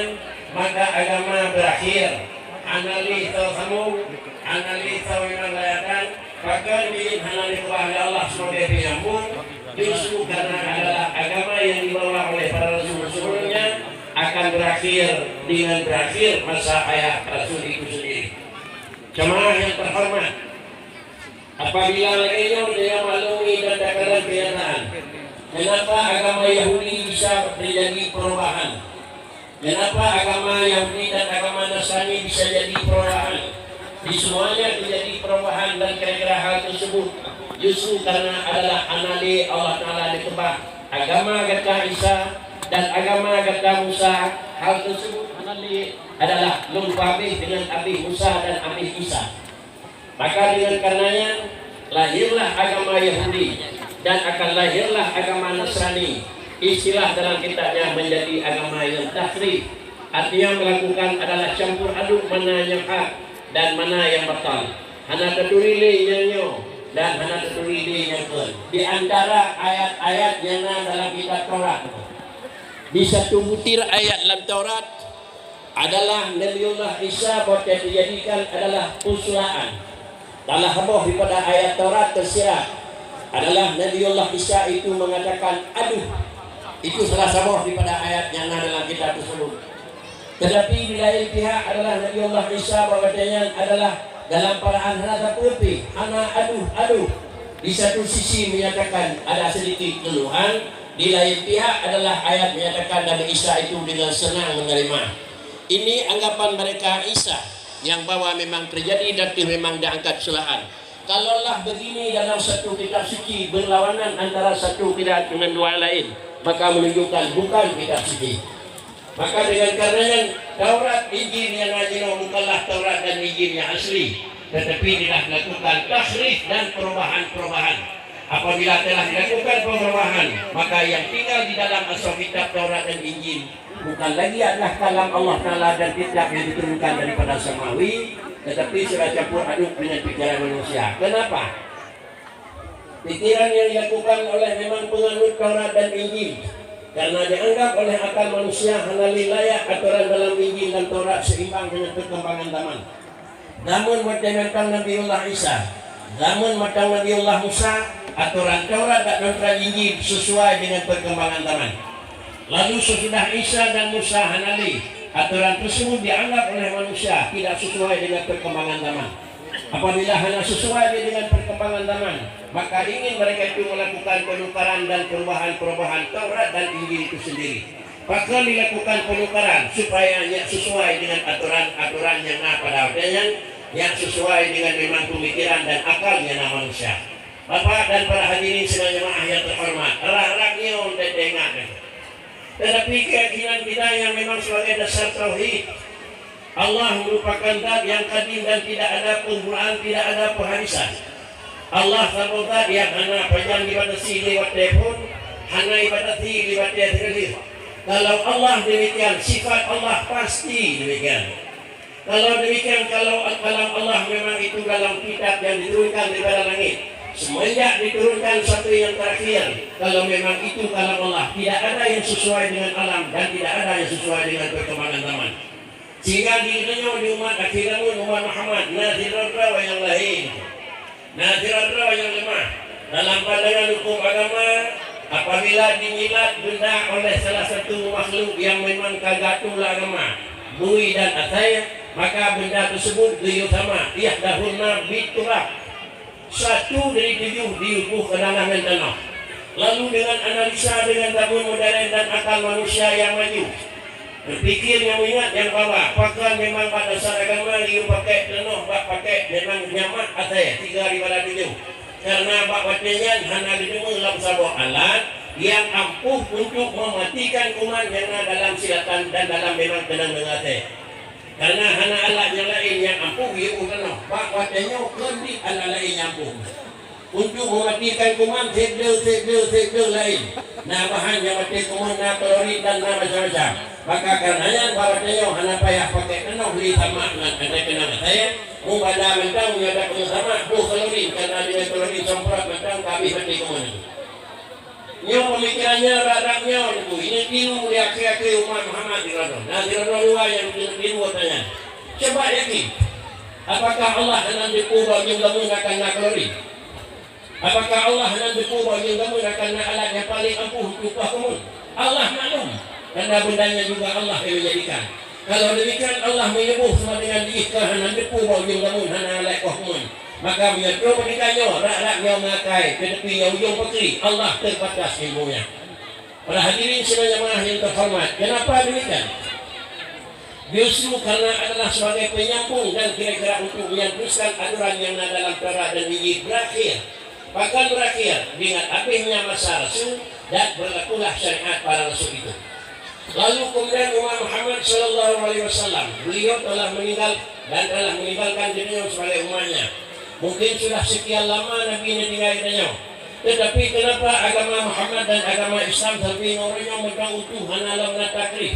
maka agama berakhir. Hana lé teuh sambung, hana lé teuh memang layakkan, bahkan jih hana lé keubah lé Allah sebagai penyambung, justru karena adalah agama yang dibawa oleh para rasul sebelumnya akan berakhir dengan berakhir masa hayat rasul itu sendiri. Jemaah yang terhormat, apabila lagée nyoe tanyoe maklumi dan takalon kenyataan, kenapa agama Yahudi bisa terjadi perubahan? Kenapa agama Yahudi dan agama Nasrani bisa jadi perubahan? Di semuanya terjadi perubahan dan kira-kira hal tersebut justru karena adalah hana lé Allah Taala dikeubah agama gata Isa dan agama gata Musa. Hal tersebut hana lé adalah lom habéh dengan habéh Musa dan habéh Isa. Maka dengan karenanya, lahirlah agama Yahudi dan akan lahirlah agama Nasrani. Istilah dalam kitabnya menjadi agama yang tahrif, artinya melakukan adalah campur aduk mana yang hak dan mana yang batal. Hana taturi lé nyang nyoe dan hana taturi lé nyang kön. Di antara ayat-ayat nyang na dalam kitab Taurat, di satu butir ayat lam Taurat, adalah Nabiullah Isa watée dijadikan adalah peusulaan. Salah saboh daripada ayat Taurat teusirat adalah Nabiullah Isa itu mengatakan, "Aduh." Itu salah saboh daripada ayat nyang na dalam kitab tersebut. Tetapi di lain pihak adalah Nabiullah Isa bak watée nyan adalah dalam perasaan hana sapeue pih, hana aduh-aduh. Di satu sisi menyatakan ada sedikit keluhan, di lain pihak adalah ayat menyatakan Nabi Isa itu dengan senang menerima. Ini anggapan mereka Isa yang bahwa memang terjadi dan memang diangkat sulahan. Kalaulah begini dalam satu kitab suci berlawanan antara satu kitab dengan dua lain, maka menunjukkan bukan kitab suci. Maka dengan karenanya Taurat Injil yang na jinoe bukanlah Taurat dan Injil yang asli, tetapi telah dilakukan tahrif dan perubahan-perubahan. Apabila telah dilakukan perubahan, maka yang tinggal di dalam asal kitab Taurat dan Injil bukan lagi adalah kalam Allah Taala dan kitab yang diturunkan daripada samawi, tetapi sudah campur aduk dengan pikiran manusia. Kenapa? Pikiran yang dilakukan oleh memang penganut Taurat dan Injil, karena dianggap oleh akal manusia hana lé layak atoran dalam Injil dan Taurat seimbang dengan perkembangan zaman. Zaman watée mantong Nabiullah Isa, zaman mantong Nabiullah Musa, atoran Taurat dan atoran Injil sesuai dengan perkembangan zaman. Lalu sesudah Isa dan Musa hana lé, atoran tersebut dianggap oleh manusia tidak sesuai dengan perkembangan zaman. Apabila hana sesuai dengan perkembangan zaman, maka ingin mereka itu melakukan penukaran dan perubahan-perubahan Taurat dan Injil itu sendiri. Pakon dilakukan penukaran supaya nyak sesuai dengan atoran-atoran nyang na pada watée nyan, nyak sesuai dengan memang pemikiran dan akal nyang na manusia. Bapak dan para hadirin sidang jemaah yang terhormat, harap-harap nyoe teuingat. Tetapi keyakinan kita yang memang sebagai dasar tauhid, Allah merupakan zat yang kadim dan tidak ada penggunaan, tidak ada penghadisan. Allah saboh zat yang hana pajan dibatasi lewat telepon, hana dibatasi lewat telepon. Kalau Allah demikian, sifat Allah pasti demikian. Kalau demikian, kalau kalam Allah memang itu dalam kitab yang diturunkan daripada langit, semenjak diturunkan sampai yang terakhir, kalau memang itu kalam Allah, tidak ada yang sesuai dengan alam dan tidak ada yang sesuai dengan perkembangan zaman. Sehingga di dunia di umat akhir zaman, umat Muhammad, na sidroe-droe nyang laén. Na sidroe-droe nyang leumah. Dalam pandangan hukum agama, apabila dijilat benda oleh salah satu makhluk yang memang ka gatu lam agama, bui dan asai, maka benda tersebut geuyue sama, ihdahunna biturab. Satu dari tujuh diubuh ke tanah ngon tanoh. Lalu dengan analisa dengan zaman modern dan akal manusia yang maju, berpikir nyang ingat nyang bahwa pakon memang bak dasar agama geuyue pakai tanoh bak pakai memang nyamak asai tiga daripada tujuh. Karena bak watée nyan hana dideungoe lam saboh alat nyang ampuh untuk mematikan kuman nyang na dalam silatan dan dalam memang keunong deungon asai. Karena hana alat nyang laén nyang ampuh geuyue tanoh, bak watée nyoe keuneuk alat laén nyang ampuh. Untuk mematikan kuman, segel, segel, segel laén. Na bahan nyang maté kuman, na klorin dan na macam-macam. Maka kareuna nyan, bak watée nyoe hana payah pakai keunoh lé samak ngon keunoh asèe, mubada mantong nyoe dak keunoe samak boh kalori, kareuna deungon kalori semprot mantong ka habéh maté keumeunang. Nyoe peumikiran nyoe rab-rab nyoe, Teungku, ini tiru lé akhé-akhé umat Muhammad di Ramadan. Nah, di Ramadan luwa nyang tiru-tiru watée nyan. Coba yakin, apakah Allah hana teupeue bahwa ujong zameun akan na kalori? Apakah Allah hana teupeue bahwa ujong zameun akan na alat nyang paleng ampuh untuk upah kamoe? Allah maklum, kareuna benda nyan juga Allah nyang menjadikan. Kalau demikian, Allah meunyoe boh sama dengan jih ka hana teupeue bahwa ujong zameun hana alat koh kamoe, maka meunyoe troh bak geutanyoe, rab-rab nyoe meuakai, teutapi nyoe ujong pakri, Allah terbatas ilmunya. Para hadirin sidang jamaah yang terhormat, kenapa demikian? Justru karena adalah sebagai penyambung dan kira-kira untuk meneruskan aturan yang na dalam Taurat dan Injil berakhir, bahkan berakhir dengan habisnya masa rasul dan berlakulah syariat para rasul itu. Lalu kemudian umat Muhammad sallallahu alaihi wasallam, beliau telah meninggal dan telah meninggalkan dunia sebagai umatnya. Mungkin sudah sekian lama Nabi ini tinggal di dunia. Tetapi kenapa agama Muhammad dan agama Islam sampai ngon uroe nyoe meuteumé utuh hana lom na takrif?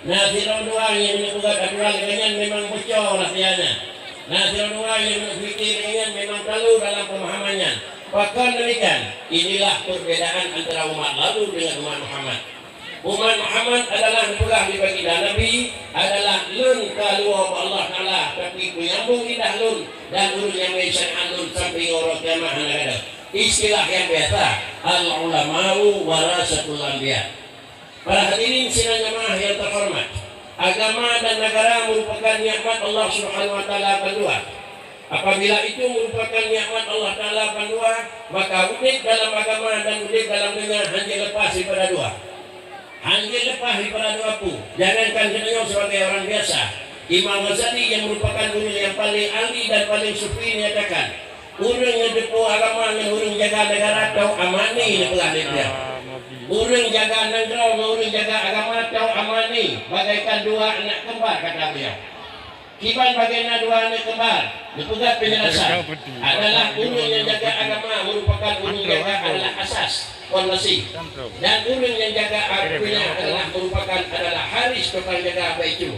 Na sidroe dua nyang neupeugah aturan lagée nyan memang bocor rahsianya. Na sidroe dua nyang neupike lagée nyan memang talo dalam pemahaman nyan. Pakon demikian? Inilah perbedaan antara umat lalu dengan umat Muhammad. Umat Muhammad adalah neupeugah di baginda Nabi adalah lôn ka luwa bak Allah Taala, tapi penyambung lidah lôn dan ureuëng nyang meusyariat lôn sampai uroe kiamat hana gadôh. Istilah yang biasa, al-ulama'u warasatul anbiya. Para hadirin sidang jamaah yang terhormat, agama dan negara merupakan nikmat Allah Subhanahu wa Taala bandua. Apabila itu merupakan nikmat Allah Taala bandua, maka udeb dalam agama dan udeb dalam dunia hana lepas daripada dua. Hana lepas daripada dua peue. Jangankan geutanyoe sebagai orang biasa, Imam Ghazali yang merupakan ureuëng yang paling ahli dan paling sufi menyatakan, ureuëng nyang teupeue agama ngon ureuëng jaga negara tao amani, neupeugah lé beliau. Ureuëng jaga nanggroe ngon ureuëng jaga agama tao amani bagaikan dua anak kembar, kata beliau. Kiban bagaina dua aneuk kembar, neupeugah peunjelasan, adalah ureuëng nyang jaga agama merupakan ureuëng jaga adalah asas, fondasi, dan ureuëng nyang jaga agama adalah merupakan adalah haris tukang jaga baitu.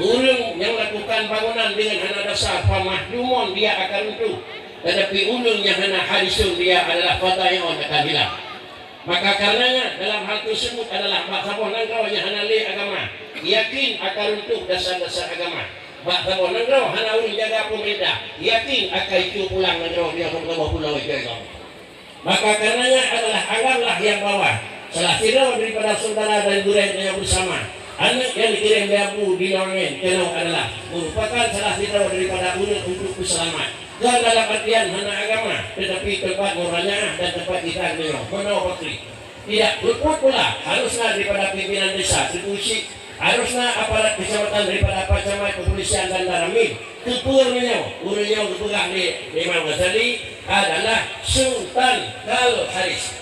Ureuëng nyang lakukan bangunan deungon hana dasar, famahdumun, dia akan runtuh, tetapi ureuëng nyang hana harisun, dia adalah fatayun, akan hilang. Maka karenanya dalam hal tersebut adalah bak saboh nanggroe nyang hana lé agama, yakin akan runtuh dasar-dasar agama. Bak saboh nanggroe hana ureuëng jaga pemerintah, yakin akan itu pulang nanggroe dia saboh pulau itu agama. Maka karenanya adalah anggaplah yang bahwa salah sidroe daripada saudara dan gurée nyang bersama, aneuk yang dikirim dari Abu di Longen keunoe adalah merupakan salah sidroe daripada ureuëng untuk peuselamat. Kon dalam artian hana agama, tetapi tempat muraja'ah dan tempat ibadah nyoe, meunoe bakri. Tidak luput pula, haruslah daripada pimpinan desa, teupeusi, haruslah aparat kecamatan daripada aparat camat, kepolisian dan danramil. Keupeue meunyoe, ureuëng nyoe geupeugah lé Imam Ghazali adalah Sultan Kal Haris.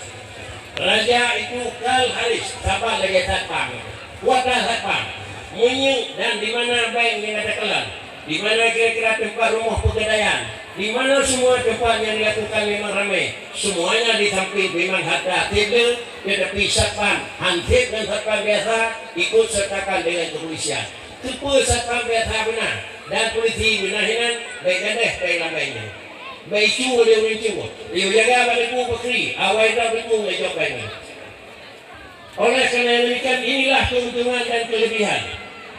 Raja itu Kal Haris, saban lagée satpam. Kuasa satpam, meunyoe dan di mana bank nyang gata kalon, di mana kira-kira teumpat rumoh peugadaian, di mana semua teumpat nyang dilakukan memang ramai, semuanya di samping memang harta teuh, tetapi satpam hansip dan satpam biasa ikut sertakan dengan kepolisian. Keupeue satpam biasa beuna dan polisi beuna hinan, baik gadeh baik lambai nyoe. Baik cu lé ureuëng cu, lé jaga bak Teungku Bakri, awai droe Teungku ngejok baik nyoe. Oleh karena demikian, inilah keuntungan dan kelebihan.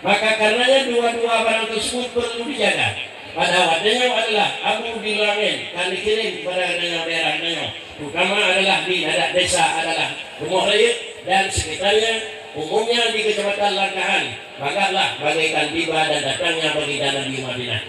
Maka karenanya dua-dua barang tersebut perlu dijaga. Pada waktunya adalah Abu di Langen, kami kirim kepada daerah-daerah nyoe, terutama adalah di adat desa adalah Rumoh Rayeuk dan sekitarnya, umumnya di Kecamatan Langkahan, bagailah bagaikan tiba dan datangnya baginda Nabi Madinah.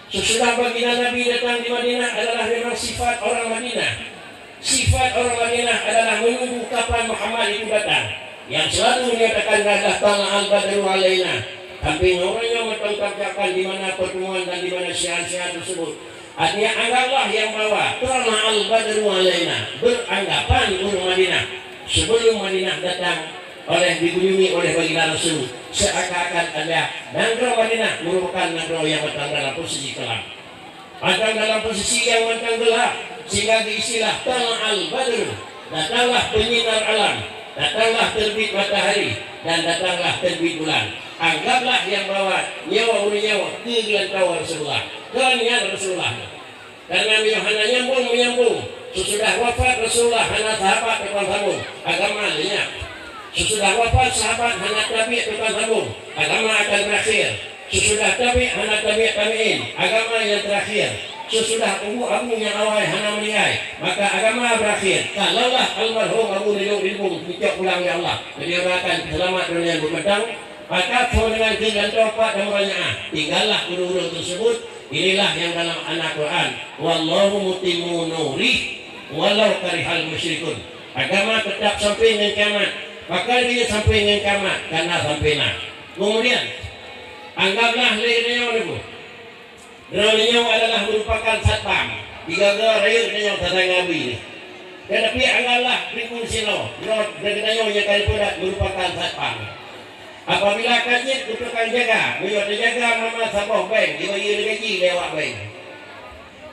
Sesudah baginda Nabi datang di Madinah adalah memang sifat orang Madinah. Sifat orang Madinah adalah menunggu kapan Muhammad itu datang. Yang selalu menyatakan adalah "Tala al-badru alaina." Tapi orang yang bertangkap di mana pertemuan dan di mana syiar-syiar tersebut. Artinya, anggaplah yang bahwa "Tala al-badru alaina", beranggapan ureuëng Madinah sebelum Madinah datang oleh dikunjungi oleh baginda Rasul, seakan-akan anda nanggroe Madinah merupakan nanggroe yang datang dalam posisi kelam. Datang dalam posisi yang mantong gelap, sehingga diistilah "Tala al-badru", datanglah penyinar alam, datanglah terbit matahari, Dan datanglah terbit bulan. Anggaplah nyang bahwa nyoe ureuëng nyoe keu geulantoe Rasulullah, kon nyan Rasulullah. Karena meunyoe hana nyambung-menyambung, sesudah wafat Rasulullah hana sahabat tukang sambung, agama lenyap. Sesudah wafat sahabat hana tabi'ut tukang sambung, agama akan berakhir. Sesudah tabi'ut hana tabi'ut tabi'in, agama nyang terakhir. Sesudah Abu-Abu nyang awai hana meuninggai, maka agama berakhir. Kalaulah almarhum Abu Ridho Ilmu dicok pulang, ya Allah, beliau akan selamat dunia beumandang. Maka sama dengan keugantoe pat dan muranyaah, tinggallah ureuëng-ureuëng tersebut. Inilah yang dalam ana Quran, "Wallahu mutimmu nurih walau karihal musyrikun." Agama tetap sampai ngon kiamat. Pakon dia sampai ngon kiamat? Karena sampai na. Kemudian, anggaplah lé nyoe dulu. Droeneuh nyoe adalah merupakan satpam. Tiga-tiga rayeuk nyoe tatanggapi. Tetapi anggaplah Teungku Sino, droe geutanyoe nyang ka lipeudat merupakan satpam. Apabila ka jeuet keu tukang jaga, meunyoe teujaga mama saboh bank, dibayeue gaji lé awak bank.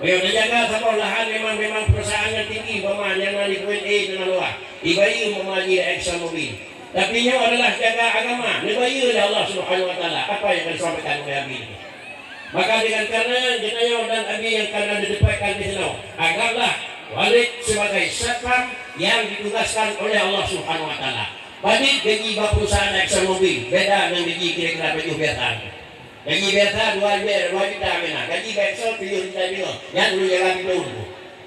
Meunyoe teujaga saboh lahan memang, memang perusahaan nyang tinggi, umpama nyang na di Kuwait A teungoh luwah, dibayeue umpama jih lé ExxonMobil. Tapi nyoe adalah jaga agama, neubayeue lé Allah Subhanahu Wa Taala. Apa yang akan disampaikan oleh Abi? Maka dengan karena nyan, geutanyoe dan Abi nyang ka na neuteupeue di sinoe, anggaplah Walid sebagai satpam yang ditugaskan oleh Allah Subhanahu Wa Taala. Padit gaji bak perusahaan ExxonMobil, beda ngon gaji kira-kira tujoh biasa. Gaji biasa dua juta, dua juta meunan. Gaji bak ExxonMobil tujoh juta deungoe. Nyan ulôn jaga pintoe tu.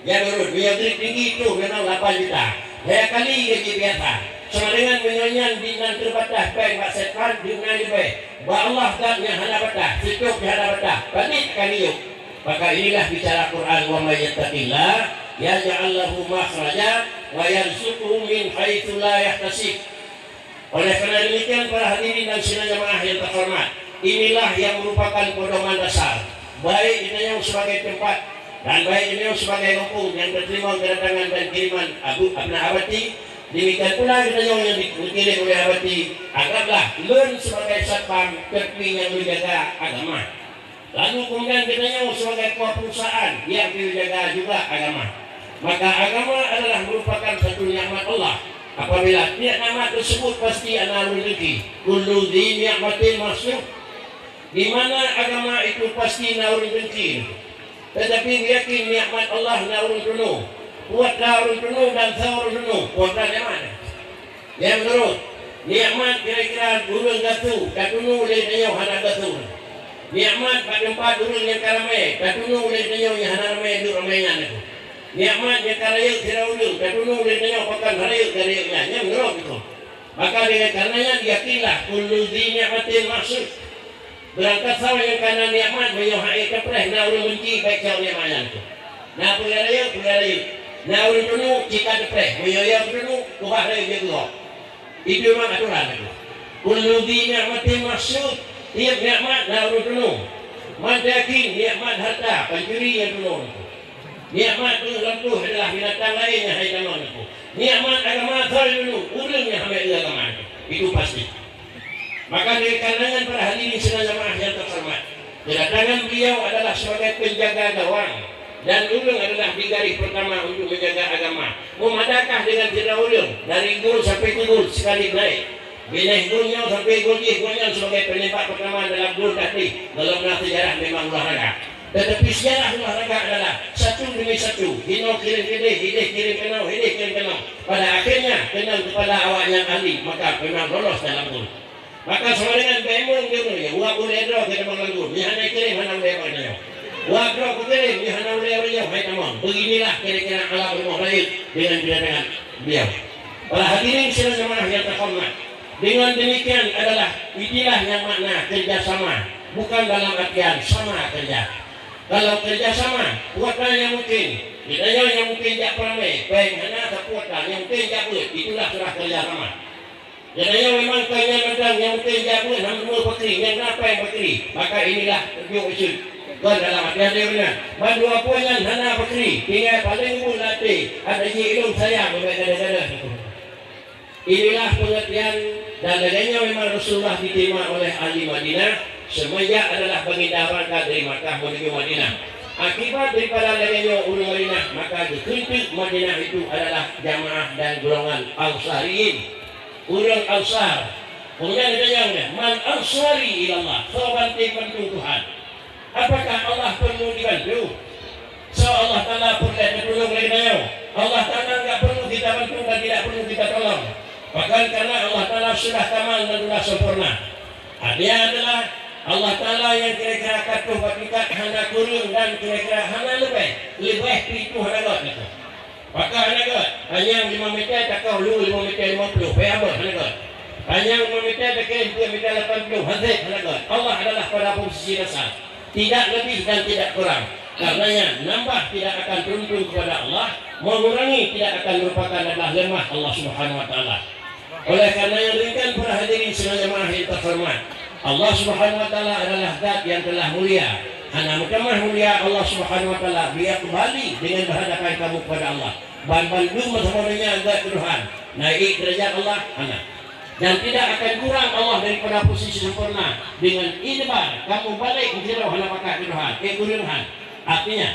Nyan ureuëng, meunyoe grade tinggi tu memang lapan juta. Lhée kali gaji biasa. Sama dengan meunyoe nyan di nan teubatas péng bak satpam, di nan leubeh. Bak Allah zat nyang hana batas, sitoe nyang hana batas. Padit kali yôh. Maka inilah bicara Quran, "Wa may yattaqillah yaj'al lahu makhraja wa yarzuqhu min haitsu la yahtasib." Oleh karena demikian, para hadirin dan sidang jamaah yang terhormat, inilah yang merupakan pedoman dasar, baik geutanyoe sebagai tempat dan baik geutanyoe sebagai gampông yang terima kedatangan dan kiriman Abu Abna Abati. Demikian pula geutanyoe yang dikirim oleh Abati, anggaplah lôn sebagai satpam, tapi nyang lôn jaga agama. Lalu kemudian geutanyoe sebagai keutuah perusahaan, nyang geujaga juga agama. Maka agama adalah merupakan satu nikmat Allah. Apabila tiap nikmat tersebut pasti na ureuëng dengki. Kullu dzi nikmatin mahsud. Di mana agama itu pasti na ureuëng dengki. Tetapi yakin nikmat Allah na ureuëng tunu. Kuasa ureuëng tunu dan sa ureuëng tunu. Kuasa nikmat. Nyang meunurot, nikmat kira-kira ureuëng gatu, tatunu lé tanyoe hana gatu. Nikmat bak teumpat ureuëng nyang ka ramé, tatunu lé tanyoe nyang hana ramé duek ramé nyan. Nikmat nyang ka rayeuk sidroe ureuëng, tatunu lé tanyoe pakon rayeuk ka rayeuk nyan. Nyang meunurot itu. Maka dengan karena nyan, yakinlah, kullu dzi nikmatin mahsud. Beurangkat saboh nyang ka na nikmat, meunyoe hana teupreh, na ureuëng benci, bék cok nikmat nyan. Na peugah rayeuk, peugah rayeuk. Na ureuëng tunu, cit ka teupreh. Meunyoe ya tunu, keubah rayeuk jeuet keudroe. Itu memang aturan itu. Kullu dzi nikmatin mahsud. Tiep nikmat na ureuëng tunu. Man yakin nikmat harta, pancuri nyang tunu. Nikmat ureuëng lampôh adalah binatang laén nyang hai tamong. Nikmat agama asai dulu, ureuëng nyang hana agama. Itu pasti. Maka dari kalangan para hadirin sidang jamaah yang terhormat, kedatangan beliau adalah sebagai penjaga gawang dan ureuëng adalah di garis pertama untuk menjaga agama. Memadahkah dengan sidroe ureuëng dari gol sampai ke gol sekali naik. Binéh gol nyoe sampai gol jih, gol nyan sebagai penembak pertama dalam gol tadi dalam sejarah memang olahraga. Tetapi sejarah olahraga adalah satu demi satu, inoe kirim keudeh, ideh kirim keunoe, ideh kirim keunoe. Pada akhirnya, keunong keupada awak nyang ahli, maka keunong lolos dalam gol. Maka sama dengan bemong geunoe, ya, uap ulée droe keu tamong lam gol, nyang hana kirim hana ulée bak nyoe. Uap droe keu kirim, nyang hana ulée bak nyoe, hai tamong. Beginilah kira-kira alam rumoh rayeuk dengan kedatangan beliau. Para hadirin sidang jamaah yang terhormat, dengan demikian adalah itulah yang makna kerjasama, bukan dalam artian sama kerja. Kalau kerjasama, puatan nyang mungkin, geutanyoe nyang mungkin jak peuramé, péng hana sapuatan nyang mungkin jak beuet, itulah surah kerjasama. Geutanyoe memang ka nyan mantong nyang mungkin jak beuet hana meunurot pakri, nyang na péng pakri, maka inilah tunjuk usul. Kon dalam hati-hati beuna, bandua peue nyan hana pakri, tinggai paléng buet lam até, ada jih ilong sayang leubeh gada-gada. Inilah pengertian dan lagée nyoe memang Rasulullah diterima oleh ahli Madinah semenjak adalah baginda berangkat dari Makkah menuju Madinah. Akibat daripada lagée nyoe ureuëng Madinah, maka geukheun teuk Madinah itu adalah jamaah dan golongan Ansariyin. Ureuëng Ansar, Kemudian ditanyong lé, "Man ansari ilallah?" Soe bantueng Tuhan? Apakah Allah perlu dibantu? Soe Allah Taala peureulée teutulông lé geutanyoe? Allah Taala enggak perlu kita bantu dan tidak perlu kita tolong. Bahkan karena Allah Taala sudah kamal dan sudah sempurna. Artinya adalah Allah Taala nyang kira-kira ka troh bak tingkat hana kureueng dan kira-kira hana leubeh, leubeh pih hana göt. Maka hana göt, panyang lima meter, takoh lu lima meter lima puluh, payah beuh, hana göt. Panyang lima meter, takoh dua meter lapan puluh, hasé, hana göt. Allah adalah pada posisi dasar, tidak lebih dan tidak kurang. Karenanya, nambah tidak akan teruntung kepada Allah, mengurangi tidak akan merupakan adalah lemah Allah Subhanahu Wa Taala. Oleh karena yang demikian, para hadirin sidang jamaah yang terhormat, Allah Subhanahu Wa Taala adalah Zat yang telah mulia. Hana meutamah mulia Allah Subhanahu Wa Taala, dia kembali dengan berhadapan kamu kepada Allah. Ban bandum meusaboh donya gét keu Tuhan, naik derajat Allah hana. Dan tidak akan kurang Allah daripada posisi sempurna dengan idbar kamu balik sidroe hana pakat keu Tuhan, eh, kureueng han. Artinya,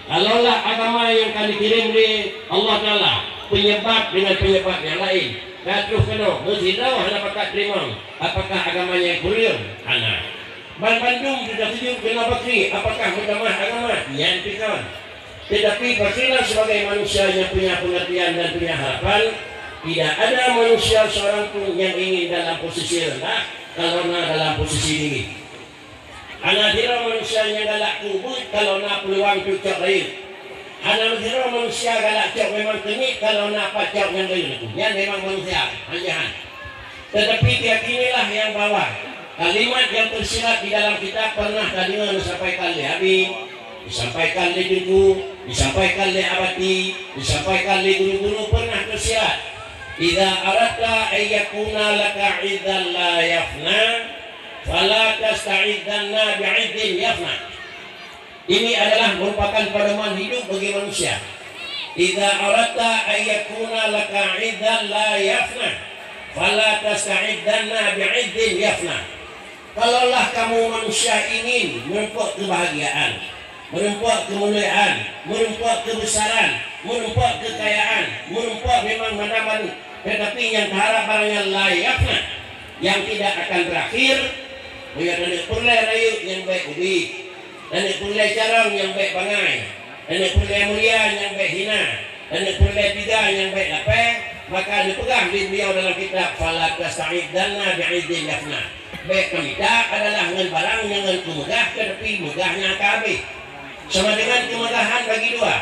kalaulah agama nyang ka dikirim lé Allah Taala, penyebab dengan penyebab nyang laén, ka troh keunoe meusidroe hana pakat teurimong, apakah agama nyan kureueng? Hana. Ban bandum sudah setuju keu Nabi Bakri, apakah meutamah agama? Nyan pih kon. Tetapi Bakri lah sebagai manusia yang punya pengertian dan punya harapan, tidak ada manusia seorang pun yang ingin dalam posisi rendah kalau na dalam posisi tinggi. Hana sidroe manusia nyang galak keu ubit kalau na peuluang cok rayeuk. Hana sidroe manusia galak cok memang keuniek kalau na pat cok nyang rayeuk. Nyan memang manusia, han jahan. Tetapi yakinilah yang bahwa kalimat yang tersirat di dalam kitab pernah tadeungoe disampaikan lé Habib, disampaikan lé Teungku, disampaikan lé Abati, disampaikan lé guru-guru pernah tersirat. "Idza aradta an yakuna laka izzan la yafna, fala tasta'izzanna bi'izzin yafna." Ini adalah merupakan pedoman hidup bagi manusia. "Idza aradta an yakuna laka izzan la yafna, fala tasta'izzanna bi'izzin yafna." Kalaulah kamu manusia ingin meureumpok keubahgiaan, meureumpok keumuliaan, meureumpok keubeusaran, meureumpok keukayaan, meureumpok memang mada banmandum, teutapi nyang teuharab barang nyan la yafna, nyang tidak akan berakhir, meunyoe taneuk peureulée rayeuk nyang bék ubit, taneuk peureulée carông nyang bék bangai, taneuk peureulée mulia nyang bék hina, taneuk peureulée piga nyang bék lapée, maka neupeugah lé beliau dalam kitab, "Fala tasta'izzanna bi'izzin yafna." Bék tamita adalah ngon barang nyang ngon keumeugah, teutapi meugah nyang ka habéh. Sama dengan kemegahan bagi dua,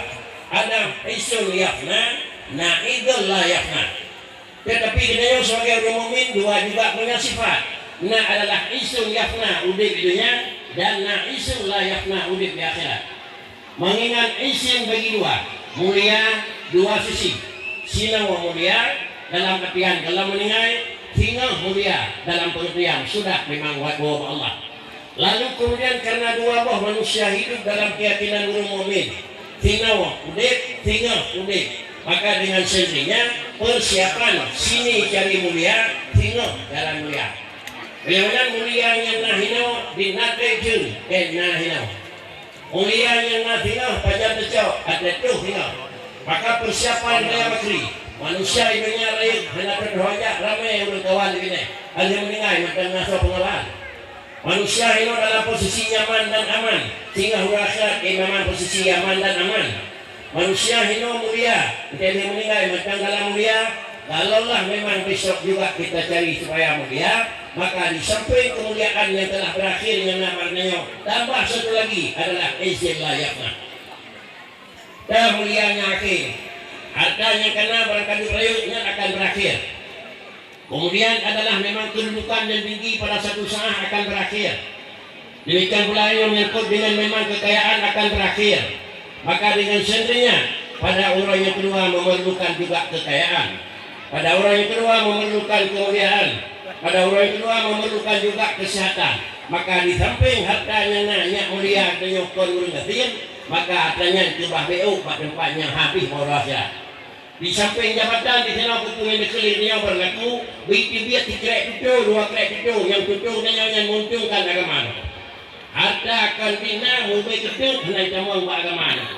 ada izzun yafna, na izzun la yafna. Teutapi geutanyoe sebagai ureuëng mukmin dua juga punya sifat. Na adalah izzun yafna, udeb di dunia, dan na izzun la yafna, udeb di akhirat. Mengingat izzin bagi dua, mulia dua sisi. Sinoe mulia dalam artian dalam meuninggai, singoh mulia dalam pengertian sudah memang buat Allah. Lalu kemudian karena dua boh manusia hidup dalam keyakinan ureuëng mukmin, sinoe udeb, singoh udeb, maka dengan sendirinya persiapan sini cari mulia, singoh jalan mulia. Mulia-mulian mulia nyang na hinoe di na treb jeuen, eh, na hinoe. Mulia nyang na singoh pajan teucok, ateueh troh singoh. Maka persiapan raya bakri, manusia di dunia rayeuk hana teuh jak ramé ureuëng kawan di binéh, hana meuninggai mantong na soe peungawan. Manusia hinoe dalam posisi nyaman dan aman, singoh uroe akhirat iman posisi aman dan aman. Manusia hinoe mulia, enteuk meuninggai mantong dalam mulia, kalaulah memang besok juga kita cari supaya mulia, maka di samping kemuliaan yang telah berakhir nyang na pada nyoe, tambah satu lagi adalah izzin la yafna. Dah mulia nyang akhé, harta nyang kana barangkahi rayeuk nyan akan berakhir. Kemudian adalah memang kedudukan yang tinggi pada satu saat akan berakhir. Demikian pula yang menyangkut dengan memang kekayaan akan berakhir. Maka dengan sendirinya, pada orang yang kedua memerlukan juga kekayaan. Pada orang yang kedua memerlukan kemuliaan. Pada orang yang kedua memerlukan juga kesehatan. Maka di samping harta nyang na nyak mulia tanyoe kon ureuëng gasien, maka harta nyan keubah beuôt bak teumpat nyang habéh bak uroe akhirat. Di samping jabatan di sinoe peue nyang dikeuli nyoe berlaku, bit teubiet sikrek tutoe, dua krek tutoe, nyang tutoe nyoe nyang menguntungkan agama nyoe. Harta kon bina mubé keudeuek hana jitamong bak agama nyoe.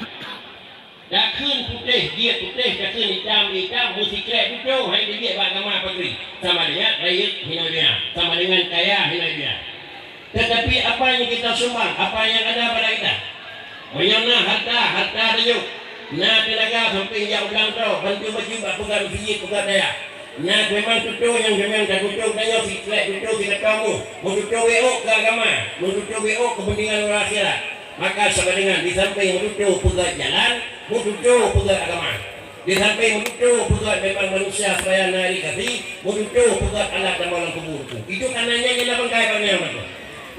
Takheun putéh jeuet putéh, takheun itam jeuet itam, meusikrek tutong hai jeuet bak agama pakri. Sama dengan rayeuk hinoe donya, sama dengan kaya hinoe donya. Tetapi apa yang kita sumbang, apa yang ada pada kita, meunyoe na harta, harta tanyoe, na teunaga sampoe jak u blang droe, bantu bacut bak peugah meuseujid, peugah dayah. Na memang tutong nyang memang tatutong tanyoe sikrek tutong sikrek kamoe, meututoe wéok keu agama, meututoe wéok keupeuntengan uroe akhirat. Maka sama dengan di samping meututoe peugah jalan, meututoe peugah agama. Di samping meututoe peugah memang manusia supaya na iri kasih, meututoe peugah alat dan malam kubur tu. Itu karena nyan nyang na bangkai bak nyan mah.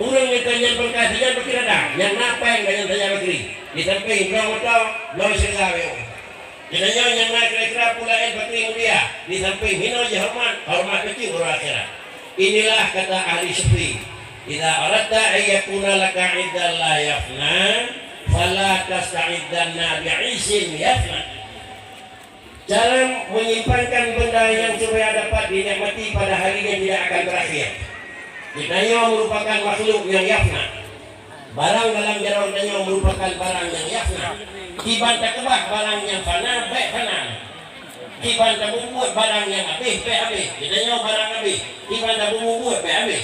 Ureueng nyang ka nyan bangkai sajan pakri radang, nyang na péng dan nyang sajan pakri. Di samping bloe moto, bloe syeuruga wéok. Geutanyoe nyang na kira-kira peue laén pakri mulia, di samping hinoe jihoreumat, horeumat bacut uroe akhirat. Inilah kata ahli sufi, "Idza aradta an yakuna laka 'izzan la yafna, fala tasta'izanna bi'izin yafna." Cara menyimpankan benda yang supaya dapat dinikmati pada hari yang tidak akan berakhir. Geutanyoe merupakan makhluk yang yafna. Barang dalam jaroe tanyoe merupakan barang nyang yafna. Kiban takeubah barang nyang fana, bèk fana. Kiban tabubuet barang nyang habéh, bèk habéh. Geutanyoe barang habéh. Kiban tabubuet, bèk habéh.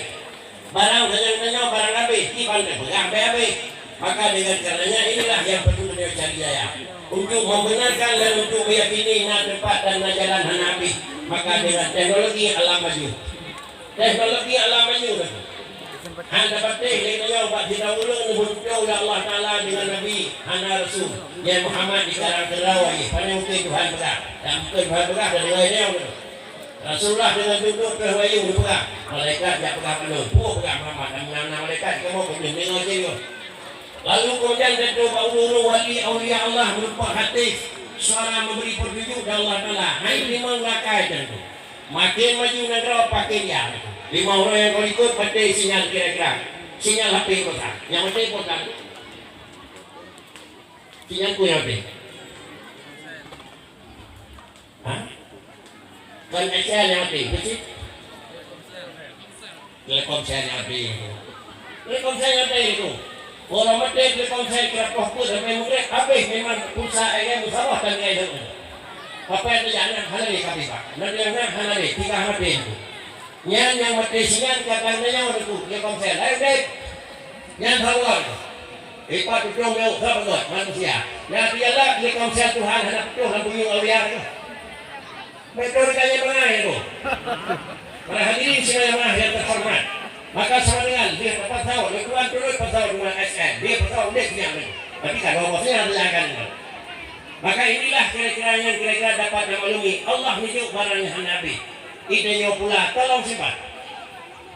Barang sajan tanyoe barang habéh. Kiban tapeugah, bèk habéh. Maka dengan karenanya inilah yang perlu kita cari jaya. Untuk membenarkan dan untuk meyakini na teumpat dan na jalan hana habéh. Maka dengan teknologi alam maju. Teknologi alam maju teuh. Hana patéh lé nyoe bak sidroe ureueng neubeututoe lé Allah Taala deungon Nabi hana rasul. Nyan Muhammad dikarang keudroe jih, pane mungken Tuhan peugah. Dan mungken Tuhan peugah dari laén nyoe. Rasulullah deungon tundok teuh wahyu neupeugah. Malaikat jak peugah keu lôn. Peue peugah Muhammad? Dan meunan malaikat kamoe keuneuk deungoe jih nyoe. Lalu kemudian teuntèe bak ureueng-ureueng wali aulia Allah meurumpok hati suara memberi petunjuk dari Allah Taala. Hai limong lakai teuntèe. Makin maju nanggroe, pakin ya. Limong uroe nyang ka likot, patéh sinyal kira-kira. Sinyal H P rusak. Nyang maté pulsa. Sinyal ku nyang maté. Ha? Kon X L nyang maté, beutôi? Telkomsel nyang maté. Telkomsel nyang maté tu. Orang maté Telkomsel kira poh peuet sampai mugreb, habéh memang pulsa ai nyan meusaboh tan ngai lom. Apa nyang tajak nyan hana lé ka beubaih. Nyan nyang nyan hana lé, tinggai maté tu. Nyan nyang maté sinyal ka tan nyoe tu, Telkomsel. Laén deh. Nyan saboh. Ipat tutong nyoe ka beugöt manusia. Nyan dialak Telkomsel Tuhan hana putôh lam buyue aulia tu. Beutôi ka nyan bangai tu. Para hadirin sidang jamaah yang terhormat, maka sama dengan dia terpasau, leutuan turut pasau dengan S M, dia pasau dia senyap ni. Tapi kalau bosnya ada jangan. Maka inilah kira-kira yang kira-kira dapat dimaklumi. Allah nunjuk barang yang hana habéh. Itu nyoe pula tolong simpan.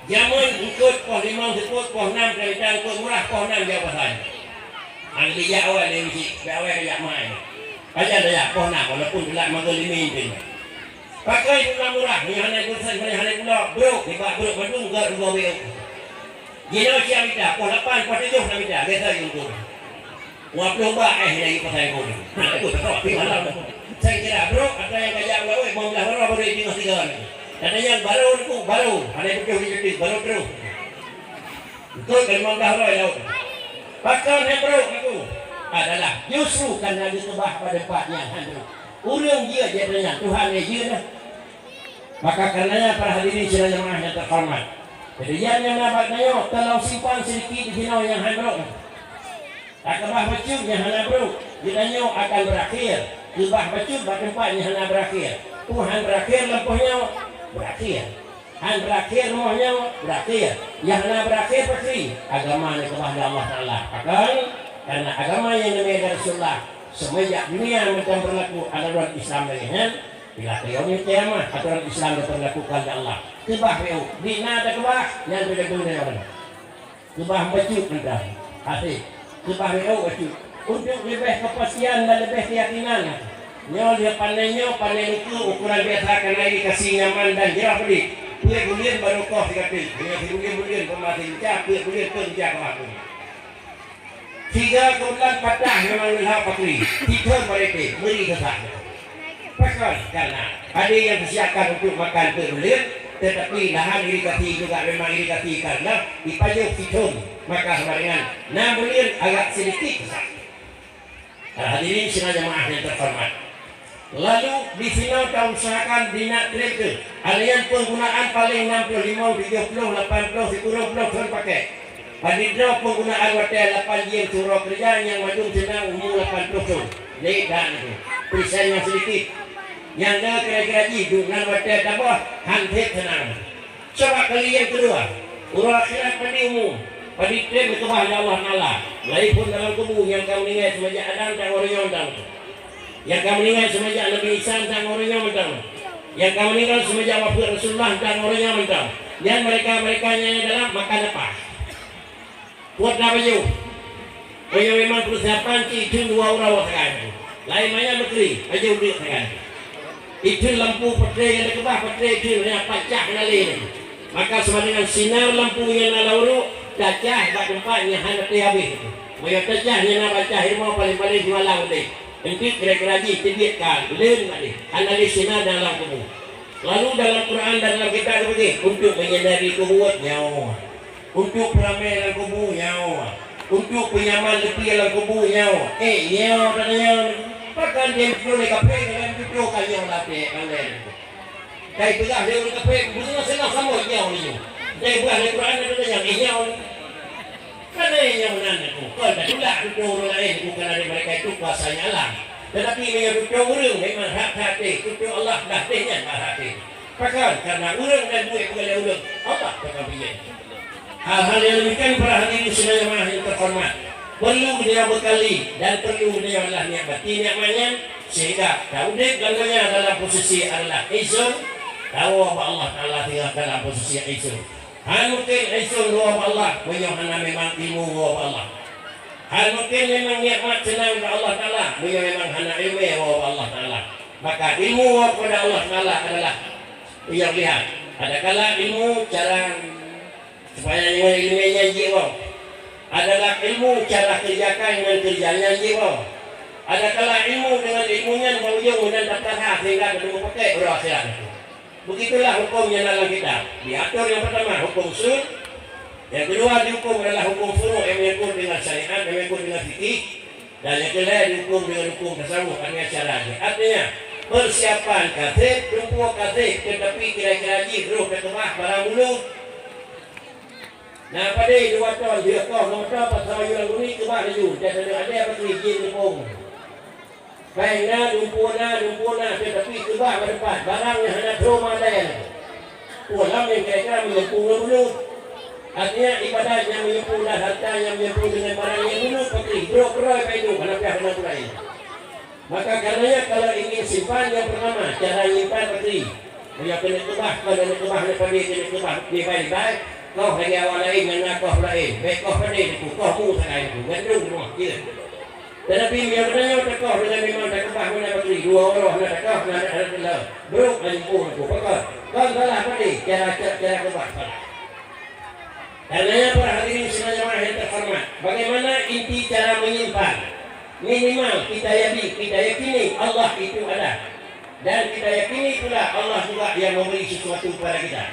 Jameun eungkôt poh limong seupôt, poh nam ka mita eungkôt murah, poh nam jauh pasan. Hana dijak awai lé misi, bèk awai kajak mai. Pajan tajak poh nam walaupun teulat maghrib lima intin. Pakon teulat murah, meunyoe hana geusen, meunyoe hana gula, brôk, nibak brôk mandum gèt rugoe beuet. Jinoe siang mita, poh lapan, poh tujoh na mita, gèt sai eungkôt. Dua ploh bak eh lagi pasai pun. Nah, itu betul. Di malam. Saya kira bro, ada yang kajak melalui lima belas orang baru di Tengah Tiga ni. Kata yang baru tu, baru. Ada yang betul di Tengah, baru terus. Betul kan lima belas orang laut. Pakon yang bro itu adalah justru karena dikeubah pada tempat yang hantu. Ureueng jeuet jeuet nyan, Tuhan lé jeuet dah. Maka karenanya para hadirin sidang jamaah yang terhormat, kejadian yang dapat nyoe tolong simpan sedikit di sinoe yang han brok. Takeubah bacut nyang hana brok, geutanyoe akan berakhir. Keubah bacut bak teumpat nyang hana berakhir. Peue han berakhir lampôh nyoe? Berakhir. Han berakhir rumoh nyoe? Berakhir. Nyang hana berakhir pakri? Agama nyang keubah lé Allah Taala. Pakon? Karena agama nyang neumè lé Rasulullah semenjak dunia mantong berlaku atoran Islam lagèe nyan, bila teungoh kiamat atoran Islam diperlakukan lé Allah. Keubah wéu, di na takeubah, nyan teugantung dari Allah. Keubah bacut mantong. Hasé. Keubah wéu bacut. Untuk leubeh kepastian dan leubeh keyakinan, nyoe lheueh panen nyoe, panen ukeue ukuran biasa, kana iri kasih nyaman dan jroh beudé. Peuet buleuen barô koh sigateuk. Meunyoe sibuleuen-buleuen peumasih lincah, peuet buleuen peuet lincah keumah. Tiga bulan patah memang leuha pakri. Tiga mereka meri kesah. Pakon karena ada yang disiapkan untuk makan peuet buleuen, tetapi lahan irigasi juga memang irigasi karena dipajoh sithon, maka sama dengan enam buleuen agak sedikit kesah. Hadirin sidang jamaah yang terhormat. Lalu di sinoe tausahakan dinak treb keu alian penggunaan paling enam puluh lima, tujuh puluh, lapan puluh, sepuluh puluh thon pakai. Padit droe penggunaan watèe lapan jeuem sidroe keureuja nyang mandum seunang umu lapan puluh thon. Lé dan itu. Peurisen nyang sedikit. Nyang na kira-kira jih duek nan watèe tabah han treb seunang. Sabab kali nyang keudua, uroe akhirat padit umu, padit treb dikeubah lé Allah Taala. Laén phon dalam kubu nyang ka meuninggai seumajak Adam dan ureueng nyoe mantong. Nyang ka meuninggai seumajak Nabi Isa dan ureueng nyoe mantong. Nyang ka meuninggai seumajak wafeuet Rasulullah dan ureueng nyoe mantong. Nyan mereka-mereka nyang dalam makan apa? Kuat dah baju. Baju memang persiapan cit itheun dua uroe sagai. Laén manyang meutri, baju duek sagai. Itheun lampu peutré nyang dikeubah, peutré itheun nyang pacah nalé. Maka sama dengan sinar lampu nyang na lam uruek, tacah bak teumpat nyang hana teuhabéh. Meunyoe tacah nyang na bacah ilmu paléng-paléng simalang udép. Enteuk kira-kira jih teubiet ka leuen bak lé. Hana lé sinar dalam kubu. Lalu dalam Quran dan dalam kitab geupeugah, untuk menyinari kubuet nyoe. Untuk peuramé lam kubu nyoe. Untuk peunyamanan leupie lam kubu nyoe. Eh, nyoe dan nyoe. Pakon dia beutôi lé kaphé dalam tutoe ka nyoe lapék, kan lé. Kai peugah lé ureueng kaphé, beungoh seunang sama nyoe lé nyoe. Kai peugah lé Quran ada nyoe, eh, nyoe. Kan lé nyoe meunan aku. Kon tatulak tutoe ureueng laén, bukan ada mereka itu kuasanya Allah. Tetapi meunyoe tutoe ureueng memang hak-hak teuh, tutoe Allah dah teuh nyan bak hak teuh. Pakon? Karena ureueng dan buet bukan lé ureueng, Allah pakon piléh. Hal-hal yang demikian, para hadirin sidang jamaah yang terhormat, perlu geutanyoe beukali dan perlu geutanyoe adalah niat batin nikmat nyan, sehingga taudép lam donya dalam posisi adalah insang, tawoe bak Allah Taala tinggai dalam posisi insang. Hana mungken insang woe bak Allah meunyoe hana memang ilmu woe bak Allah. Hana mungken memang nikmat seunang bak Allah Taala meunyoe memang hana ileumèe woe bak Allah Taala. Maka ilmu woe kepada Allah Taala adalah yang lihat. Adakala ilmu cara supaya ngon ileumèe nyan jeuet woe. Adalah ilmu cara kerjakan ngon keureuja nyan jeuet woe. Adakala ilmu dengan ilmu nyan bak ujong meunan daftar ha sehingga ka teupakèk uroe akhirat. Begitulah hukum yang dalam kitab. Diatur yang pertama hukum usul, yang kedua dihukum adalah hukum furu' yang menyangkut dengan syariat, yang menyangkut dengan fikih, dan yang ketiga dihukum dengan hukum tasawuf, artinya syar'i. Artinya, persiapan ka treb, tumpôk ka treb, tetapi kira-kira jih roh teukeubah barang bulu. Na padé dua ton, dia koh ngon moto, pasang baju lam guni, keubah laju. Dan ada, ada apa tu izin teupeung. Péng na, lumpur na, lumpur na, tetapi keubah bak teumpat, barang nyang hana trôh meudèe. Pulang nyang kira-kira meunyeupeu ngon bunoe. Artinya, ibadat nyang meunyeupeu dan harta nyang meunyeupeu deungon barang nyang bunoe, peuti, brôk keurôi bak induk, hana piah keunan peureulèe. Maka karenanya, kalau ingin simpan, yang pertama, cara nyimpan peuti. Meunyoe keuneuk keubah, kon keuneuk keubah, keuneuk padé, keuneuk keubah, dibai-dibai, koh lagèe awak laén, nyang na koh laén, bèk koh padé, koh mu sagai, gandong rumoh, ya. Tetapi meunyoe geutanyoe takoh deungon memang takeubah meunan peuti, dua uroe hana takoh, hana, hana, hana, brôk limpu aku. Pakon? Kon salah padé, cara, cara, cara keubah salah. Karenanya para hadirin sidang jamaah yang terhormat, bagaimana inti cara menyimpan? Minimal kita yabi-, kita yakini Allah itu ada. Dan kita yakini pula Allah juga yang memberi sesuatu kepada kita.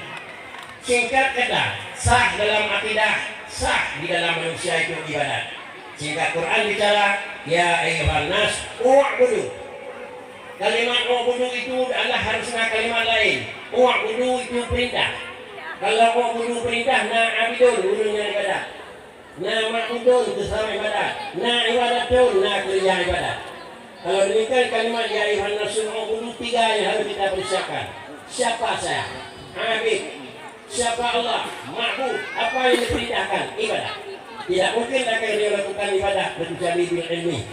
Singkat kata, sah dalam akidah, sah di dalam manusia itu ibadat. Sehingga Quran bicara, "Ya ayyuhan nas, u'budu." Kalimat u'budu itu adalah harusnya kalimat lain. U'budu itu perintah. Kalau u'budu perintah, na abidun, ureueng nyang ibadat. Na ma'budun, keu sama ibadat. Na ibadatun, na keureuja ibadat. Kalau demikian, kalimat "Ya ayuhan nasu u'budu" tiga yang harus kita persiapkan. Siapa saya? Abid. Siapa Allah? Ma'bud. Apa yang diperintahkan? Ibadat. Tidak mungkin akan dia lakukan ibadat kecuali bil ilmi.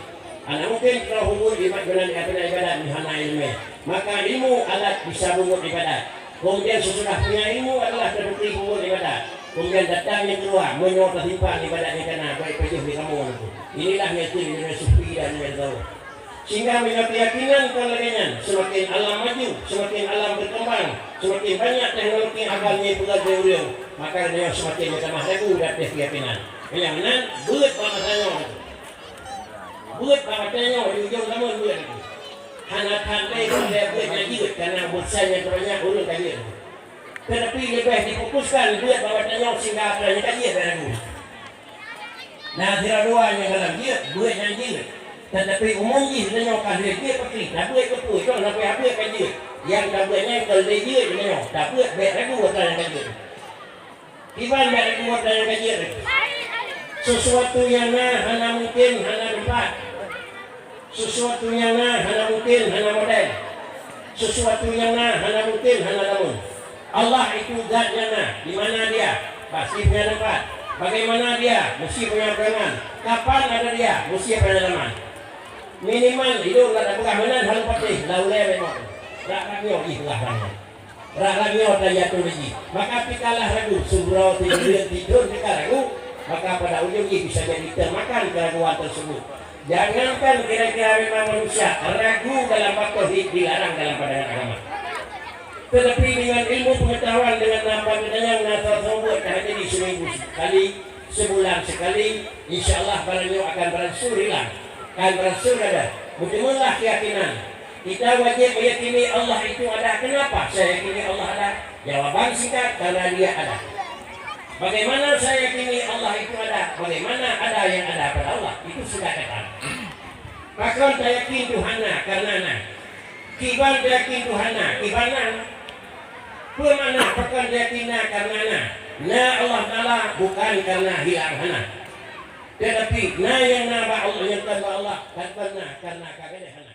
Hana mungkin droe peubuet ibadat, ibadat, ibadat hana ileumèe. Maka ilmu alat bisa peubuet ibadat. Kemudian sesudah punya ilmu adalah terbukti peubuet ibadat. Kemudian datang yang kedua, meunyoe teusimpan ibadat nyang kana, baik pajoh di kamoe nyan. Inilah yang kiri dengan sufi dan yang tahu. Sehingga meunyoe keyakinan kon lagèe nyan, semakin alam maju, semakin alam berkembang, semakin banyak teknologi akan nyang peugah lé ureueng, maka nyoe semakin meutamah ragu dan keyakinan. Nyang meunan, beuet bak masa nyoe. Beuet bak watèe nyoe di ujong zaman beuet lagi. Hana that lé beuet nyang jeuet, karena beuet nyang banyak ureueng ka jeuet. Tetapi leubeh difokuskan beuet bak watèe nyoe sehingga atra nyang ka jeuet dah ragu. Nah, sira dua nyang dalam jeuet, beuet nyang jeuet. Tetapi umum jih geutanyoe ka lheueh jeuet pakri, tabeuet keupeue, cok na payah beuet ka jeuet. Nyang tabeuet nyan kon lé jeuet geutanyoe, tabeuet bék ragu atra nyang ka jeuet. Kiban bék ragu atra nyang ka jeuet. Sesuatu nyang na hana mungken, hana teumpat. Sesuatu nyang na hana mungken, hana model. Sesuatu nyang na hana mungken, hana tamong. Allah itu zat nyang na, di mana Dia? Pasti punya tempat. Bagaimana Dia? Mesti punya pegangan. Kapan ada Dia? Mesti punya zaman. Minimal hidup dak peugah meunan hana patéh, lau lé memang. Dak ragu jih peugah meunan. Rak lagèe nyoe tajak tuléh jih. Maka pih kalah ragu, subroe tideue tideue teuka ragu, maka pada ujong jih bisa jadi teumakan keraguan tersebut. Jangankan kira-kira memang manusia, ragu dalam bab tauhid dilarang dalam pandangan agama. Tetapi dengan ilmu pengetahuan, dengan nafas nyang na, saboh-saboh buet ka jadi seminggu sekali, sebulan sekali, insya Allah barang nyoe akan beransur hilang, akan beransur ada. Beuteumeunlah keyakinan. Kita wajib meyakini Allah itu ada. Kenapa saya yakini Allah ada? Jawaban singkat, karena Dia ada. Bagaimana saya yakini Allah itu ada? Bagaimana ada yang ada pada Allah? Itu sudah kata. Pakon tayakin Tuhan na? Karena na. Kiban tayakin Tuhan na? Kiban na. Peue makna pakon tayakin na? Karena na. Na Allah Taala bukan karena hilang hana. Tetapi na nyang na bak Allah, nyang kon bak Allah, kan kon na karena ka gadôh hana.